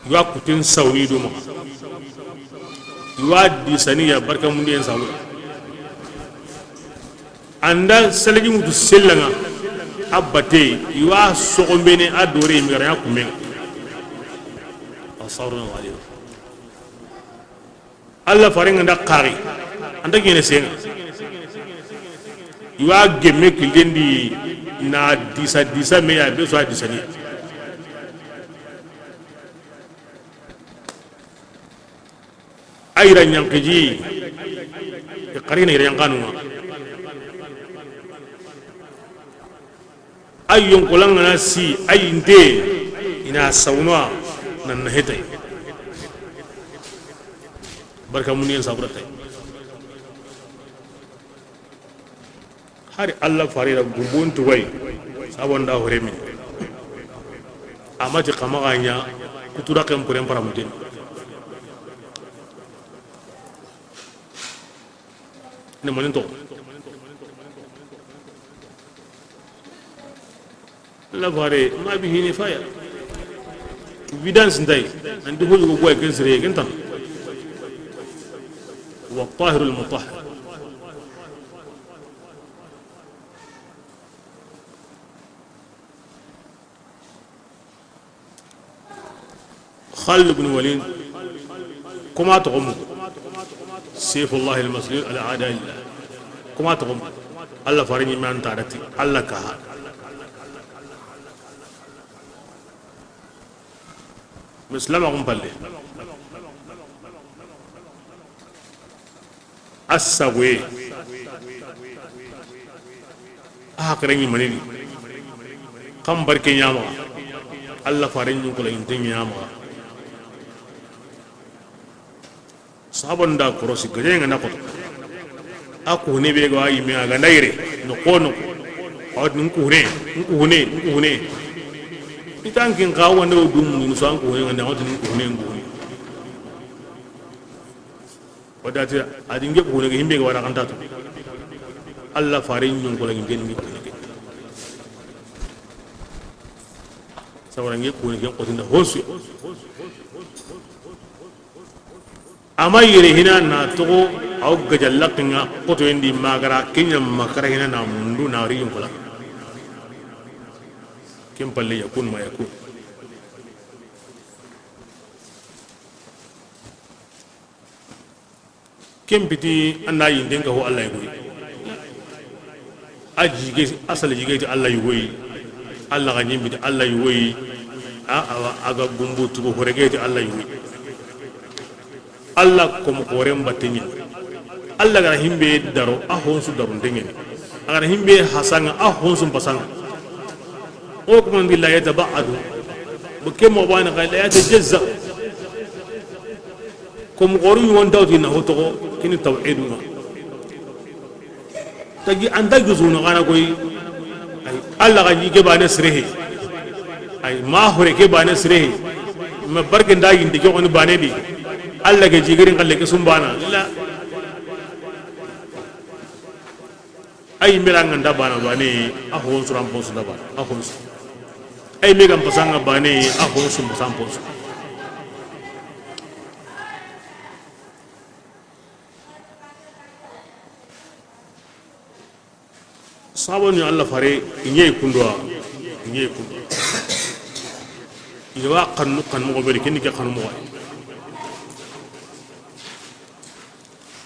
Iwa kutin sauni do maxa. Iwa disani ya barka mundi en sauni. Anda salagi mutu sellanga. Abate iwa sogombene a dore mi gara kumenga. Asaruna wali. Alla farenga nda xari anta gene senga. Iwa gemme kildendi na disa disa me ya be so a disani. Ayira ɲankiji. Xarina ira ɲankanunga. Ay yonkolangana si ay inte ina sawno nan na hetay. Barka muniyen sabura tay. Hari Alla farira gumbun tugay sabon da hore min. Amati kama ganya kutura kan puren paramutin. Ne manin to. Alla fare ma bi hini faya. Evidence ndai. Andi hoju go boy ken sire ken tan. Wa tahirul mutahhar. Khalid ibn Walid, kuma toxo mu, Sayfullah al-Maslul ala a'da'illah. Kuma toxo mu, Alla fare ɲimme an ta dati, Alla kaha. Misilama kun palle. A sagoye. A haqiren ɲi manini. Kan barke ɲamaxa. Alla faren ɲi kola inte ɲamaxa. Sahaban da korosi gajaye nga na xoto. A kuhune be ga wa yimme a ga nda yere no ko no. Awat nin kuhune, nin kuhune, nin kuhune. Itan kin ka wanda o dum nin so an kuhune nga nda awat nin kuhune, nin kuhune. O da ti a di nge kuhune ke himbe ga wara kan tatu. Alla faren ɲi kola nge nge kuhune ke. Sawara nge kuhune ke xotinda hosu. Ama yere hina na togo aw gajalla kinga koto indi magara kenya makara hina na mundu na ri yunkola. Ken palle yakun ma yakun. Ken piti anda yinden ka ho Alla yugoyi. A jige, a sala jige ti Alla yugoyi. Alla ga ɲimbi ti Alla yugoyi. A, a, a ga gumbu tugo horege ti Alla yugoyi. Alla komo koren batte ɲi. Alla ga ra himbe daro, a honsu darunte ɲeni. A ga ra himbe hasanga, a honsu pasanga. O kuma ndi la yataba'adu. Bo ke mo bana ga la yatajazza. Ko mo goru won tawti na hoto ko kini tawhidunga. Tagi anta juzuna kana koy. Ay, Alla ga ji ke bane sirehe. Ay, ma hore ke bane sirehe. Ma barke nda yindi ke woni bane di. Alla ga jigirin kalle ke sumbana. La. Ay, mera nga nda bana bane, a hon suran pon su nda bana, a hon su. Ay, mega mpasanga bane, a hon su mpasan pon su. Saboni Alla fare, i ɲe kunduwa, i ɲe kunduwa. I wa xanu, xanu moxo beri, keni ke xanu moxo.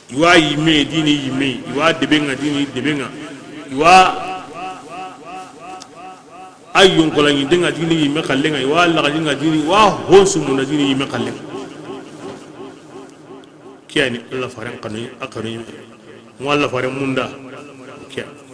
I wa yimme dini yimme, i wa debenga dini debenga, i wa a yonkola ɲi denga dini yimme kallenga, i wa laga dinga dini, i wa honsu munda dini yimme kallenga. Kiyani Alla faren xanu, a xanu yimme. Mo Alla faren munda. Kiyani.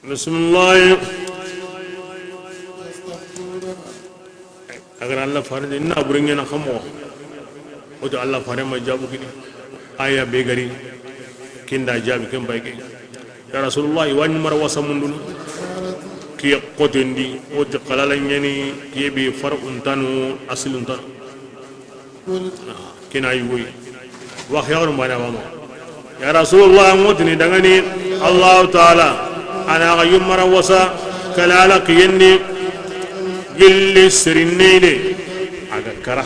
Bisimilahi. A ga ra Alla fare de, na bure ɲana xa moxo. O ti Alla fare ma jabu kini. Aya be gari. Kinda jabi ken bay ke. Ya Rasulullah, i wa ɲi mara wasa mundun. Kiye xotendi, o ti xalala ɲani, kiye be far untanu, asil untanu. Kina yugoy. Wa xiyaxaru mbane wama. Ya Rasulullah, ngotini dangani Allahu Taala, a na ga yummara wasa, kalala kiyendi, gilli serinne de, a ga kara.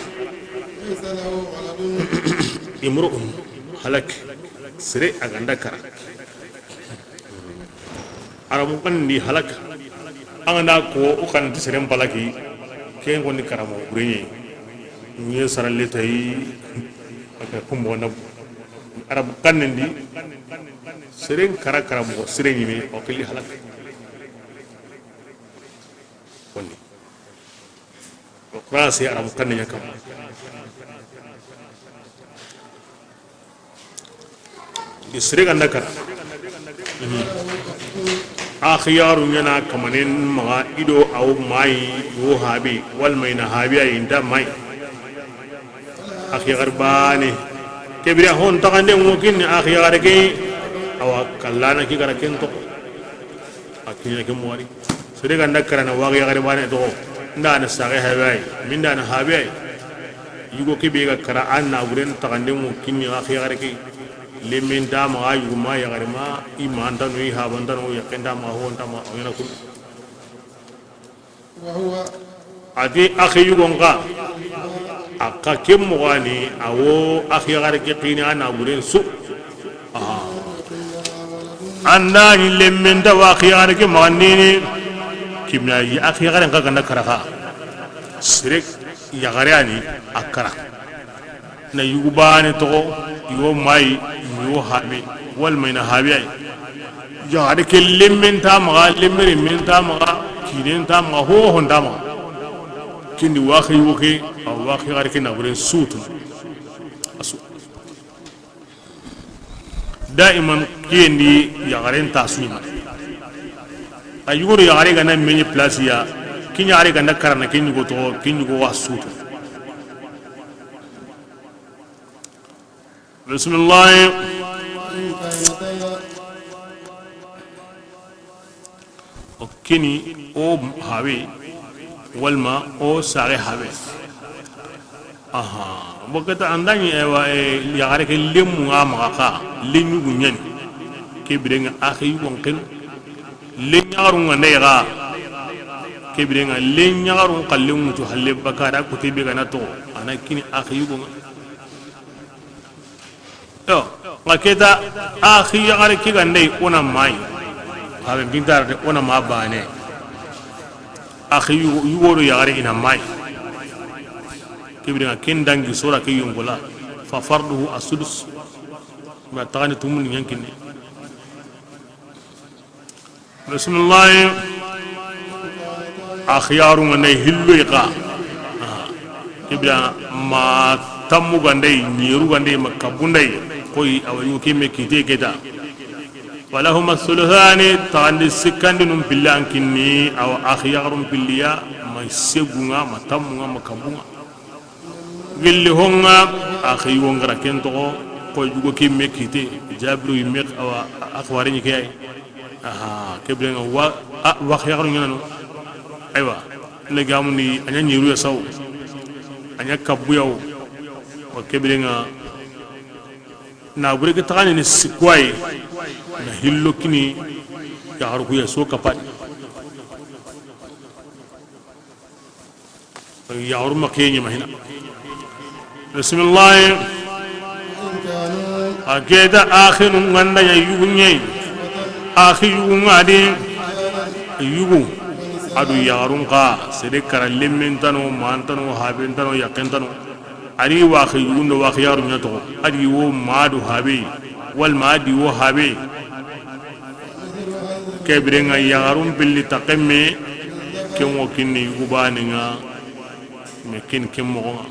Imru'un halak, sere a ga nda kara. Arabu xannen di halaka. An ga na ko o xannen ti seren palaki, ken koni karamo burenye. Nye saralle tayi, aka kumbo na Arabu xannen di, seren kara karamo, seren yime, o xilli halaka. Koni. O Qur'an se Arabu xannen ɲa kam. Di sere ga nda kara. Mhm. Axiyaru ɲana kamanen maxa i do awo mayi wo habe, walma i na habe ayi nta mayi. Axiyaru bane. Kebira hon taxande ŋo kinni axiyaru ke. Awa kallana ki gara ken to. A kiɲa ke moxo di. Sere ga nda karana waxi yaxare bane toxo. Nda na saxe habe ay, minda na habe ay. Yugo ke be ga kara a na wuren taxande ŋo kinni waxi yaxare ke. Lemmen ta maxa, yugo ma, yaxare ma, i ma ntanu, i haba ntanu, yaqqen ta maxa, ho nta maxa, o ɲana kun. A ti axi yugon xa, a xa ke moxo ni, a wo axi yaxare ke xini a na wuren su. Aha. An da ni lemmen ta wa axi yaxare ke maxandini, kimna yi axi yaxare xa ga nda kara xa. Sere yaxare ani a kara. Na yugu bane toxo, i wo mayi, i wo habe, walma i na habe ay. Yaxare ke lemmen ta maxa, lemmere men ta maxa, kinen ta maxa, hohon ta maxa. Kindi waxi yugo ke, a waxi yaxare ke na wuren sutu. Asu. Daiman kiyendi yaxaren ta su ɲima. A yugo do yaxare ga na meɲi place ya, kin yaxare ga nda karana, kin yugo toxo, kin yugo wa sutu. Bisimilahi. O kini o habe, walma o saxe habe. Aha. Boketa andani ewa, e, yaxare ke lemmu nga maxa xa, lenyugu ɲani. Ke birenga axi yugon ken. Lenyaxaru nga nda yaxa. Ke biren ŋa, len yaxarun xallen ŋutu halle baka da kute be ga na toxo, a na kini axi yugo ŋa. Yo, nga keta, axi yaxare ke ga ndai, o na mayi. Xaga gintara de, o na ma bane. Axi yugo, yugo do yaxare i na mayi. Ke biren ŋa ken dangi sora ke yongola. Fa farduhu as-sudus. Ma taxani tumun ɲankindi. Bisimilahi. Axi yaxarun ga ndai hillo i xa. Ke biren ŋa ma tammu ga ndai, ɲeru ga ndai, ma kabbu ndai. Koyi awa yugo ke me kite keta. Walahuma thuluthani, taxandi sikkandinun pilli an kinni, awa axi yaxarun pilliya, ma segun ŋa, ma tammun ŋa, ma kabbun ŋa. Gilli honga, axi yugo ngara ken toxo, ko yugo ke me kite, Jabiru yimme, awa, a xawari ni ke ay. Aha, ke biren ŋa wa, a, wa yaxarun ɲa no. Aywa, ne gamundi, a ɲa ɲeru ya saw, a ɲa kabbu yaw, wa ke biren ŋa, na bure ke taxani ni sikko ay, na hillo kini, yaxaru ku ya so kapadi. Yaxaru ma ke ɲi ma hina. Bisimilahi. A keta axinun ga nda ɲa yugu ɲa yi. Axi yugu ŋa di. Yugu. A do yaxarun xa. Sede kara lemmen tano, man tano, haben tano, yaqqen tano. A di wa axi yugun do wa axi yaxarun ɲa toxo. A di wo ma do habe. Wala ma a di wo habe. Ke biren ŋa yaxarun pilli taxemme, ken wo kinni yugu bane ŋa, me ken, ken moxo ŋa.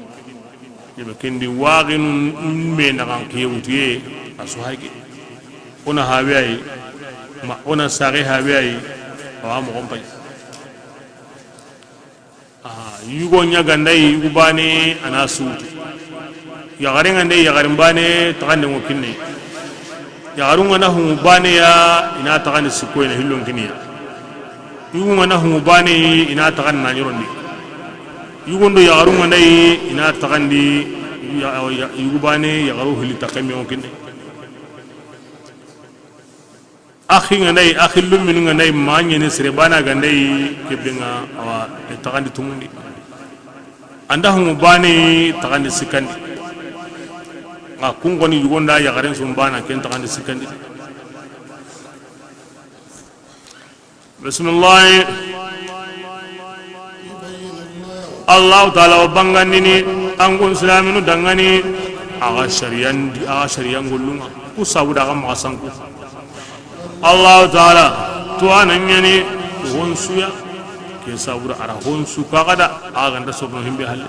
Yeme ken di waxinu me naxan kiye wutuye, a su hake. O na habe ay, ma o na saxe habe ay, awa moxon pay. Aha, yugo ɲa ga ndai, yugu bane a na sutu. Yaxaren ga ndai, yaxaren bane taxande ŋo kinne. Yaxarun ga na hungu bane ya, i na taxandi sikko, i na hillon kiniya. Yugun ga na hungu bane, i na taxandi na ɲorondi. Yugun do yaxarun ga ndai, i na taxandi, ya, ya, yugu bane, yaxaru hilli taxemme ŋo kinne. Axi ga ndai, axi lumminu ga ndai, ma ɲene sere bana ga ndai, ke biren ŋa, awa, e taxandi tumundi. An da hungu bane taxandi sikkandi. Nga kun xoni yugo nda yaxaren su bana ken taxandi sikkandi. Bisimilahi. Allahu taala wa bangandini an kun silaminu dangani. Axa sariyan di, axa sariyan gollun ŋa. Ku sabu da axa maxa sanku. Allahu taala, to a na ɲani honsuya. Ke sabu da a ra honsu kaga da, a ga nta sorono himbe halle.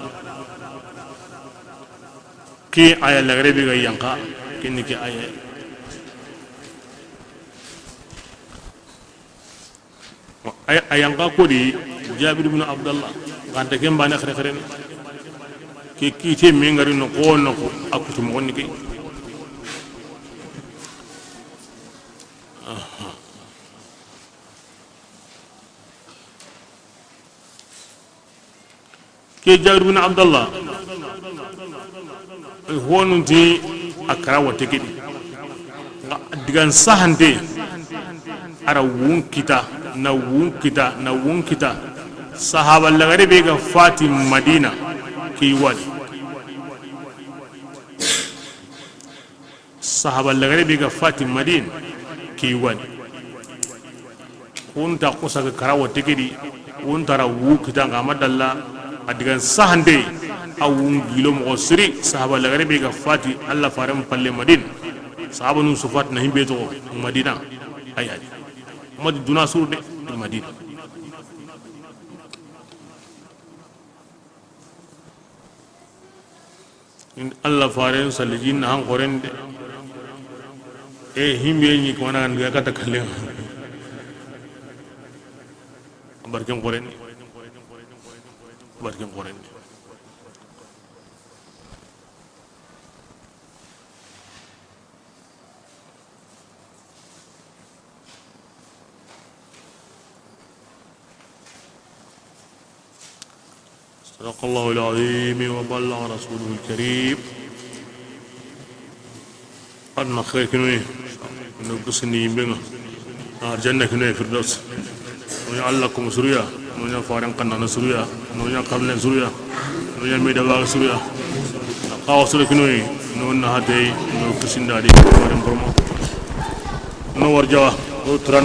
Ke aya lagare be ga yanqa, ken ni ke aya. Ay-, a yanqa ko di Jabir ibn Abdallah, ganta ken bane xere xere ni. Ke kite me ngari no ko no ko a kutu mo ni ke. Aha. Ke Jabir bin Abdallah, honunti a kara watte ke di. Nga digan sahante, a ra wun kita, na wun kita, na wun kita. Sahaba lagare be ga fati Madina, ke wali. Sahaba lagare be ga fati Madina, ke wali. Kunta kusa ga kara watte ke di, kunta ra wu kita nga ma dalla, a digan sahante, a wun gilo moxo siri, sahaba lagare be ga fati, Alla faren palle Madina. Sahaba nun su fati na himbe to Madina, ayani. Madi duna sur de, Madina. Alla faren salli jinna han xoren de. E himbe ni ko na ga kata kallen. Barken xoren. Barken xoren. صدق الله العظيم وبلغ رسوله الكريم. Adna xeer kinoye, no gusini yimbe ŋa, arjanna kinoye Firdaws. O ya Alla ko musuriya, No ɲa faren xanna na suruya, no ɲa xarlen suruya, no ɲa meda ba suruya. Xawa soro kinoyi, no na hatey, no kisindadi, faren bormo. No warjawa, o turan